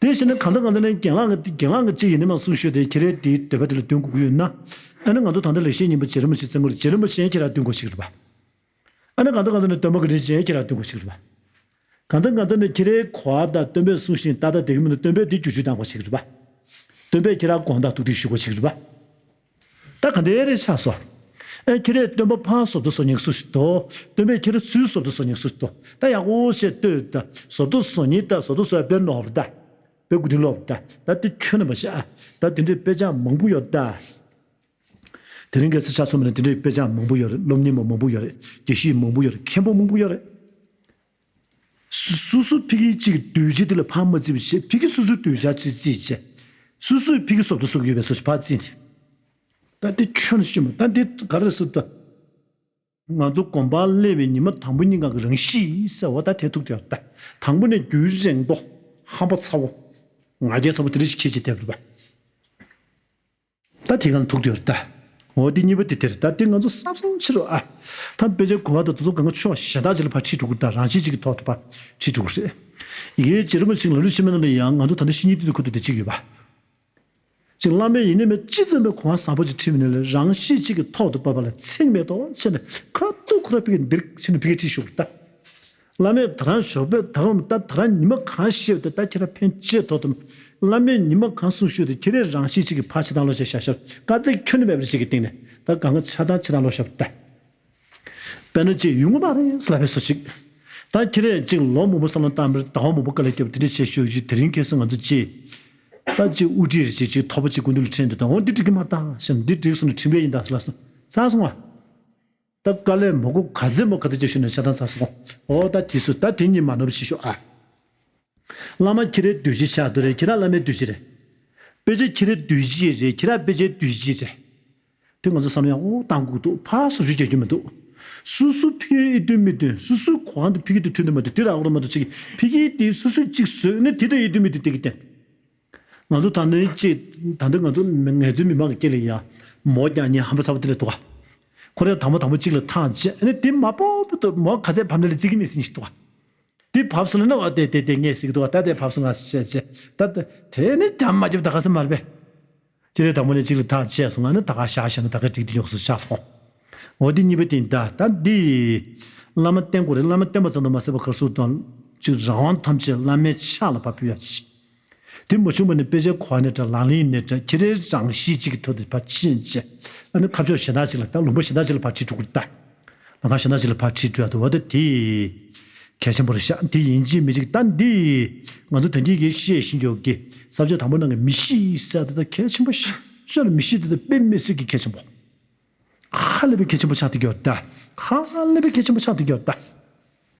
དེ་བཞིན་ནི་གང་ཚང་གང་ཚང་ནས་རྒན་ལགས་ཀྱིས་རྒན་ལགས་ཀྱིས་གཅིག་ཡིན་ནའི་མ་གསུང་ཤོད་དེ། ཁྱེད་རས་དེའི་འདོད་པ་དེ་ལ་བསྟུན་དགོས་ཀྱི་ཡོད་ན། ཨ་ནི་ང་ཚོ་ད་ལྟ་ལེགས་བཤད་སྙིང་པོ་རྗེ་རིན་པོ་ཆེ་བཙལ་དགོས་རེད། རྗེ་རིན་པོ་ཆེ་ཁྱེད་རང་བསྟུན་དགོས་ཞིག་རེད་པ། ཨ་ནི་གང་ཚང་གང་ཚང་ནས་སྟོན་པ་གི་རིན་ཆེན་ཁྱེད་རང་སྟོན་དགོས་ཞིག་རེད་པ། གང་ཚང་གང་ཚང་ནས་ཁྱེད་རའི་གོ་བ་དང་སྟོན་པས་གསུངས་བཞིན་ཏག་ཏག་བསྡད་ཀྱི་མིན་འདུག་སྟོན་པས་འདི་བསྒྱུར་བཅོས་གཏང་དགོས་ཞིག་རེད་པ། སྟོན་པས་ཁྱེད་རང་དགོངས་དག་ཐུགས་ཐིག་ཞུ་དགོས་ཞིག་རེད་པ། ད་ག་འདྲ་རེ་ཆགས་སོང་། ཨེ་ཁྱེད་རས་སྟོན་པ་ཕར་བཟོ་ལྟ་བཟོ་མཁན་སུ་ཞིག་འདུག་སྟོན་པས་ཁྱེད་རང་ཚུར་བཟོ་ལྟ་བཟོ་མཁན་སུ་ཞིག་འདུག་ད་ཡག་པོ་བྱས་ལྟོས་ད། བཟོ་ལྟ་བཟོ་མཁན་ད་བཟོ་ལྟ་བཟོ་ཡ་དཔེ་ནོར་བ་རེད་ད། དཔེ་མགོ་རྟིང་སློག་པ་རེད་ད། ད་དེ་ཁྱོན་ནས་མ་བྱེད་ཨ། ད་དེ་འདྲའི་དཔེ་ཆ་མང་པོ་ཡོད་ད། དེ་རིང་ཁ་སང་ཆ་མཚོན་པ་ན་དེ་འདྲའི་དཔེ་ཆ་མང་པོ་ཡོད་རེད། སློབ་གཉེར་མ་མང་པོ་ཡོད་རེད། དགེ་བཤེས་མང་པོ་ཡོད་རེད། མཁན་པོ་མང་པོ་ཡོད་རེད། སོ་སོ་སོ་ཕ་གི་གཅིག་གི་འདོད་སྤྱོད་དེ་ལ་ཕར་མ་བརྩིས་པ་བྱས། ཕ་གི་སོ་སོའི་འདོད་ཆགས་ཚུར་བརྩིས་བྱས། སོ་སོས་ཕ་གི་བཟོ་ལྟ་བཟོ་གི་ཡོད་པའི་བཟོ་ཞིག་ཕར་བརྩིས་ནས། ད་དེ་ཁྱོན་ནས་ཤོད་མ། ད་འདི་ག་རེ་ཟེར་ད། ང་ཚོ་སྒོམ་པར་སླེབས་པའི་ཉི་མ་དང་པོ་གཉིས་ཀ་གི་རང་གཤིས་ཟེར་བ་ད་དེ་ཐུག་དེ་ཡོད་རེད་ད། དང་པོ་ནས་རྒྱུན་རིང་པོ། ཧམ་པ་ཚ་བོ། ང་རྒྱལ་ཚ་བོ་དེ་འདྲ་ཞིག་ཁྱེད་ཀྱིས་བསྡད་པ་རེད་པ། ད་དེ་གང་ཐུག་དེ་ཡོད་རེད་ད། འོ་དེ་གཉིས་པ་དེ་དེ་རེད་ད། དེ་ང་ཚོ་བསམ་བསམ་ཕྱི་རུ་ཨ། ད་དཔེ་ཆའི་གོ་བ་དང་དེ་ཚོ་གང་ག་ཕྱོགས་གཞན་དག་ཅིག་ལ་ཕར་ཁྲིད་འགྲོ་གི་རེད་ད། རང་གཤིས་གཅིག་གི་ཐོག་ཏུ་ཕར་ཁྲིད་འགྲོ་གི་རེད། ཡི་གེའི་རྗེ་རིན་པོ་ཆེ་ལ་ལུས་ཕྱི་མའི་ནང་ལ་ཡང་ང་ཚོ་ད་ལྟ་བཤེས་གཉེན་དེ་ཚོ་ཁུར་དུ་དེ་གཅིག་ཡོད་པ། ཅིག་བླ་མས་ཡིན་ནའི་མིན་ཅི་ཙམ་པའི་གོ་བ་བཟང་པོ་ཅིག་ཁྲིད་མིན་ནའི་ལས། རང་གཤིས་གཅིག་གི་ཐོག་ཏུ་བབས་པ་ལ་ཚེགས་མེད་དོ་བྱས་ནས་ཁ་ཐུག་ཁོ་ར་ཕ་གི་འདིར་ཕྱིན་ནས་ཕ་གི་ཁྲིད་ཞུགས་ད། བླ་མས་ད་རང་ཞོགས་པས་ད་རུང་ད་ད་རང་ཉི་མ་གང་བཤད་ད་ད་ཁྱེད་རང་ཕན་ཆེ་ཐོག་ཏུ། བླ་མས་ཉི་མ་གང་གསུང་ཞུས་ད་ཁྱེད་རས་རང་གཤིས་གཅིག་གི་ཕར་ཕྱི་ཐང་ལོག་བྱས་བཞག་ཤག་དཀའ་ཚེགས་ཁྱོན་ནས་མེད་པ་ཅིག་གི་སྟེང་ནས་ད་གང་ག་ཆ་ཚང་ཕྱི་ཐང་ལོག་བཞག་ད། དཔེར་ན་ཅིག་ཡོང་གི་མ་རེད་ལབ་པའི་བཟོ་ཅིག་ད་ཁྱེད་རས་ཅིག་ལོ་མང་པོ་བསམ་བློ་བཏང་བར་ཟླ་བ་མང་པོ་དཀའ་ལས་བརྒྱབ་དེ་འདྲ་བྱས་ཞུ་རྒྱུ། དེ་རིང་ཁ་སང་ང་ཚོ་ཅིག་ད་ཅིག་དབུ་ཁྲིད་རེ་ཅིག་ཅིག་ཐོབ་པ་ཅིག་སྐུ་མདུན་ལ་ཁྲིད་འདུག་ད་འོ་འདི་འགྲིག་གི་མ་རེད་ད་ཟེར་ནས། འདི་འགྲིག་སོང་ན་ཁྲིམས་འགལ་ཡིན་ད་ཟེར་ལབ་སོང་། ཚར་སོང་ཨ། ད་དཀའ་ལས་མང་པོ་ག་ཚོད་མང་ག་ཚོད་བརྒྱབ་ཞུས་ནས་ཆ་ཚང་ཚར་སོང་། འོ་ད་དེ་ཚོ་ད་དེ་གཉིས་མ་ནོར་བ་བྱེད་ཤོག་ཨ། བླ་མ་ཁྱེད་རའི་འདུས་བྱས་ཆགས་འདུག་རེད། ཁྱེད་རང་བླ་མའི་འདུས་བྱས་རེད། དཔེ་ཆ་ཁྱེད་རའི་འདུས་བྱས་རེད། ཁྱེད་རང་དཔེ་ཆའི་འདུས་བྱས་རེད། དེ་ང་ཚོ་བསམ་བློ་ཡག་པོ་བཏང་དགོས་འདུག་ཕར་ཟུར་ཞིག་རྒྱག་རྒྱུ་མི་འདུག་སོ་སོ་ཕ་གིའི་འོས་བསྡུ་མི་འདུག་སོ་སོའི་གོ་འདུག་ཕ་གི་དེ་མཐུན་འདུག་མ་འདུག་དེ་རག་གི་རེད་མ་གཏོགས་ཅིག་ཕ་གི་དེ་སོ་སོས་གཅིག་བཟོས་ནས་དེ་དང་འོས་བསྡུ་མི་འདུག་དེ་གི་སྟེང་། ང་ཚོ་ད་ནི་ཅིག་ད་ལྟ་ང་ཚོ་ངལ་རྩོལ་མི་མང་གི་སྐད་ལ་ཡ། མོ་རྒྱག་མཁན་ཧམ་པ་ཚ་བོ་དེ་འདྲ་འདུག་ག་ཁོ་རང་དང་པོ་དང་པོ་གཅིག་ལ་ཐང་ཆད་ནས་དེ་མ་ཕོག་པ་དུ་མོ་ག་ཚད་བབས་ན་ལ་བརྩི་གི་མེད་ཟེར་མཁན་ཞིག་འདུག་ག་དེ་བབས་སོང་ན་ནི་འོ་དེ་དེ་དེ་ངས་ཟེར་གི་འདུག་ག་ད་དེ་བབས་སོང་ང་ཟེར་བྱས་བྱས་ད་ད་དེ་ནི་རྒྱབ་མ་རྒྱབ་ད་ག་ས་མ་རེད་པས། ཁྱེད་རས་དང་པོ་ནས་གཅིག་ལ་ཐག་བཅད་སོང་ང་ནི་ད་ག་བཞག་བཞག་ན་ད་ག་འགྲིག་དུ་འཇོག་སུ་ཆགས་སོང་། འོ་དེ་གཉིས་པ་དེ་ཡིན་ད། ད་འདི་བླ་མ་བསྟེན་དགོས་རེད། བླ་མ་བསྟེན་པ་ཙམ་དུ་མ་ཟད་པར་ག་རེ་ཟེར་དང་། ཅིག་རང་དབང་ཐམས་ཅད་བླ་མའི་ཕྱག་ལ་ཕར་ཕུལ་ཡ་ཅིག་དེ་མ་བྱུང་བ་ནི་དཔེ་ཆའི་གོ་བ་ནས་འདྲ། ལག་ལེན་ནས་འདྲ། ཁྱེད་རའི་རང་གཤིས་གཅིག་གི་ཐོག་ཏུ་ཕར་ཕྱིན་བྱས། ཨ་ནི་ཁ་ཕྱོགས་གཞན་དག་ཅིག་ལ། ད་ལུང་པ་གཞན་དག་ཅིག་ལ་ཕར་ཁྲིད་འགྲོ་གི་རེད་ད། ལམ་ཁ་གཞན་དག་ཅིག་ལ་ཕར་ཁྲིད་འགྲོ་ཡ་དེ། འོ་ད་དེ་གལ་ཆེན་པོ་རེད་ཤག་དེ་ཡིན་གཅིག་མིན་གཅིག་ད་འདི་ང་ཚོ་ད་ལྟའི་གི་བཤད་བཞིན་ཡོད་ཀྱི་ས་བཅད་དང་པོ་ནང་གི་མི་གཤིས་ཟེར་དེ་ད་གལ་ཆེན་པོ་ཞེ་ཞེ་ལ། མི་གཤིས་དེ་ད་དཔེ་མི་སྲིད་ཀྱི་གལ་ཆེན་པོ། ཧ་ལས་པའི་གལ་ཆེན་པོ་ཆགས་བསྡད་ཀྱི་ཡོད་ད། ཧ་ལས་པའི་གལ་ཆེན་པོ་ཆགས་བསྡད་ཀྱི་ཡོད་ད།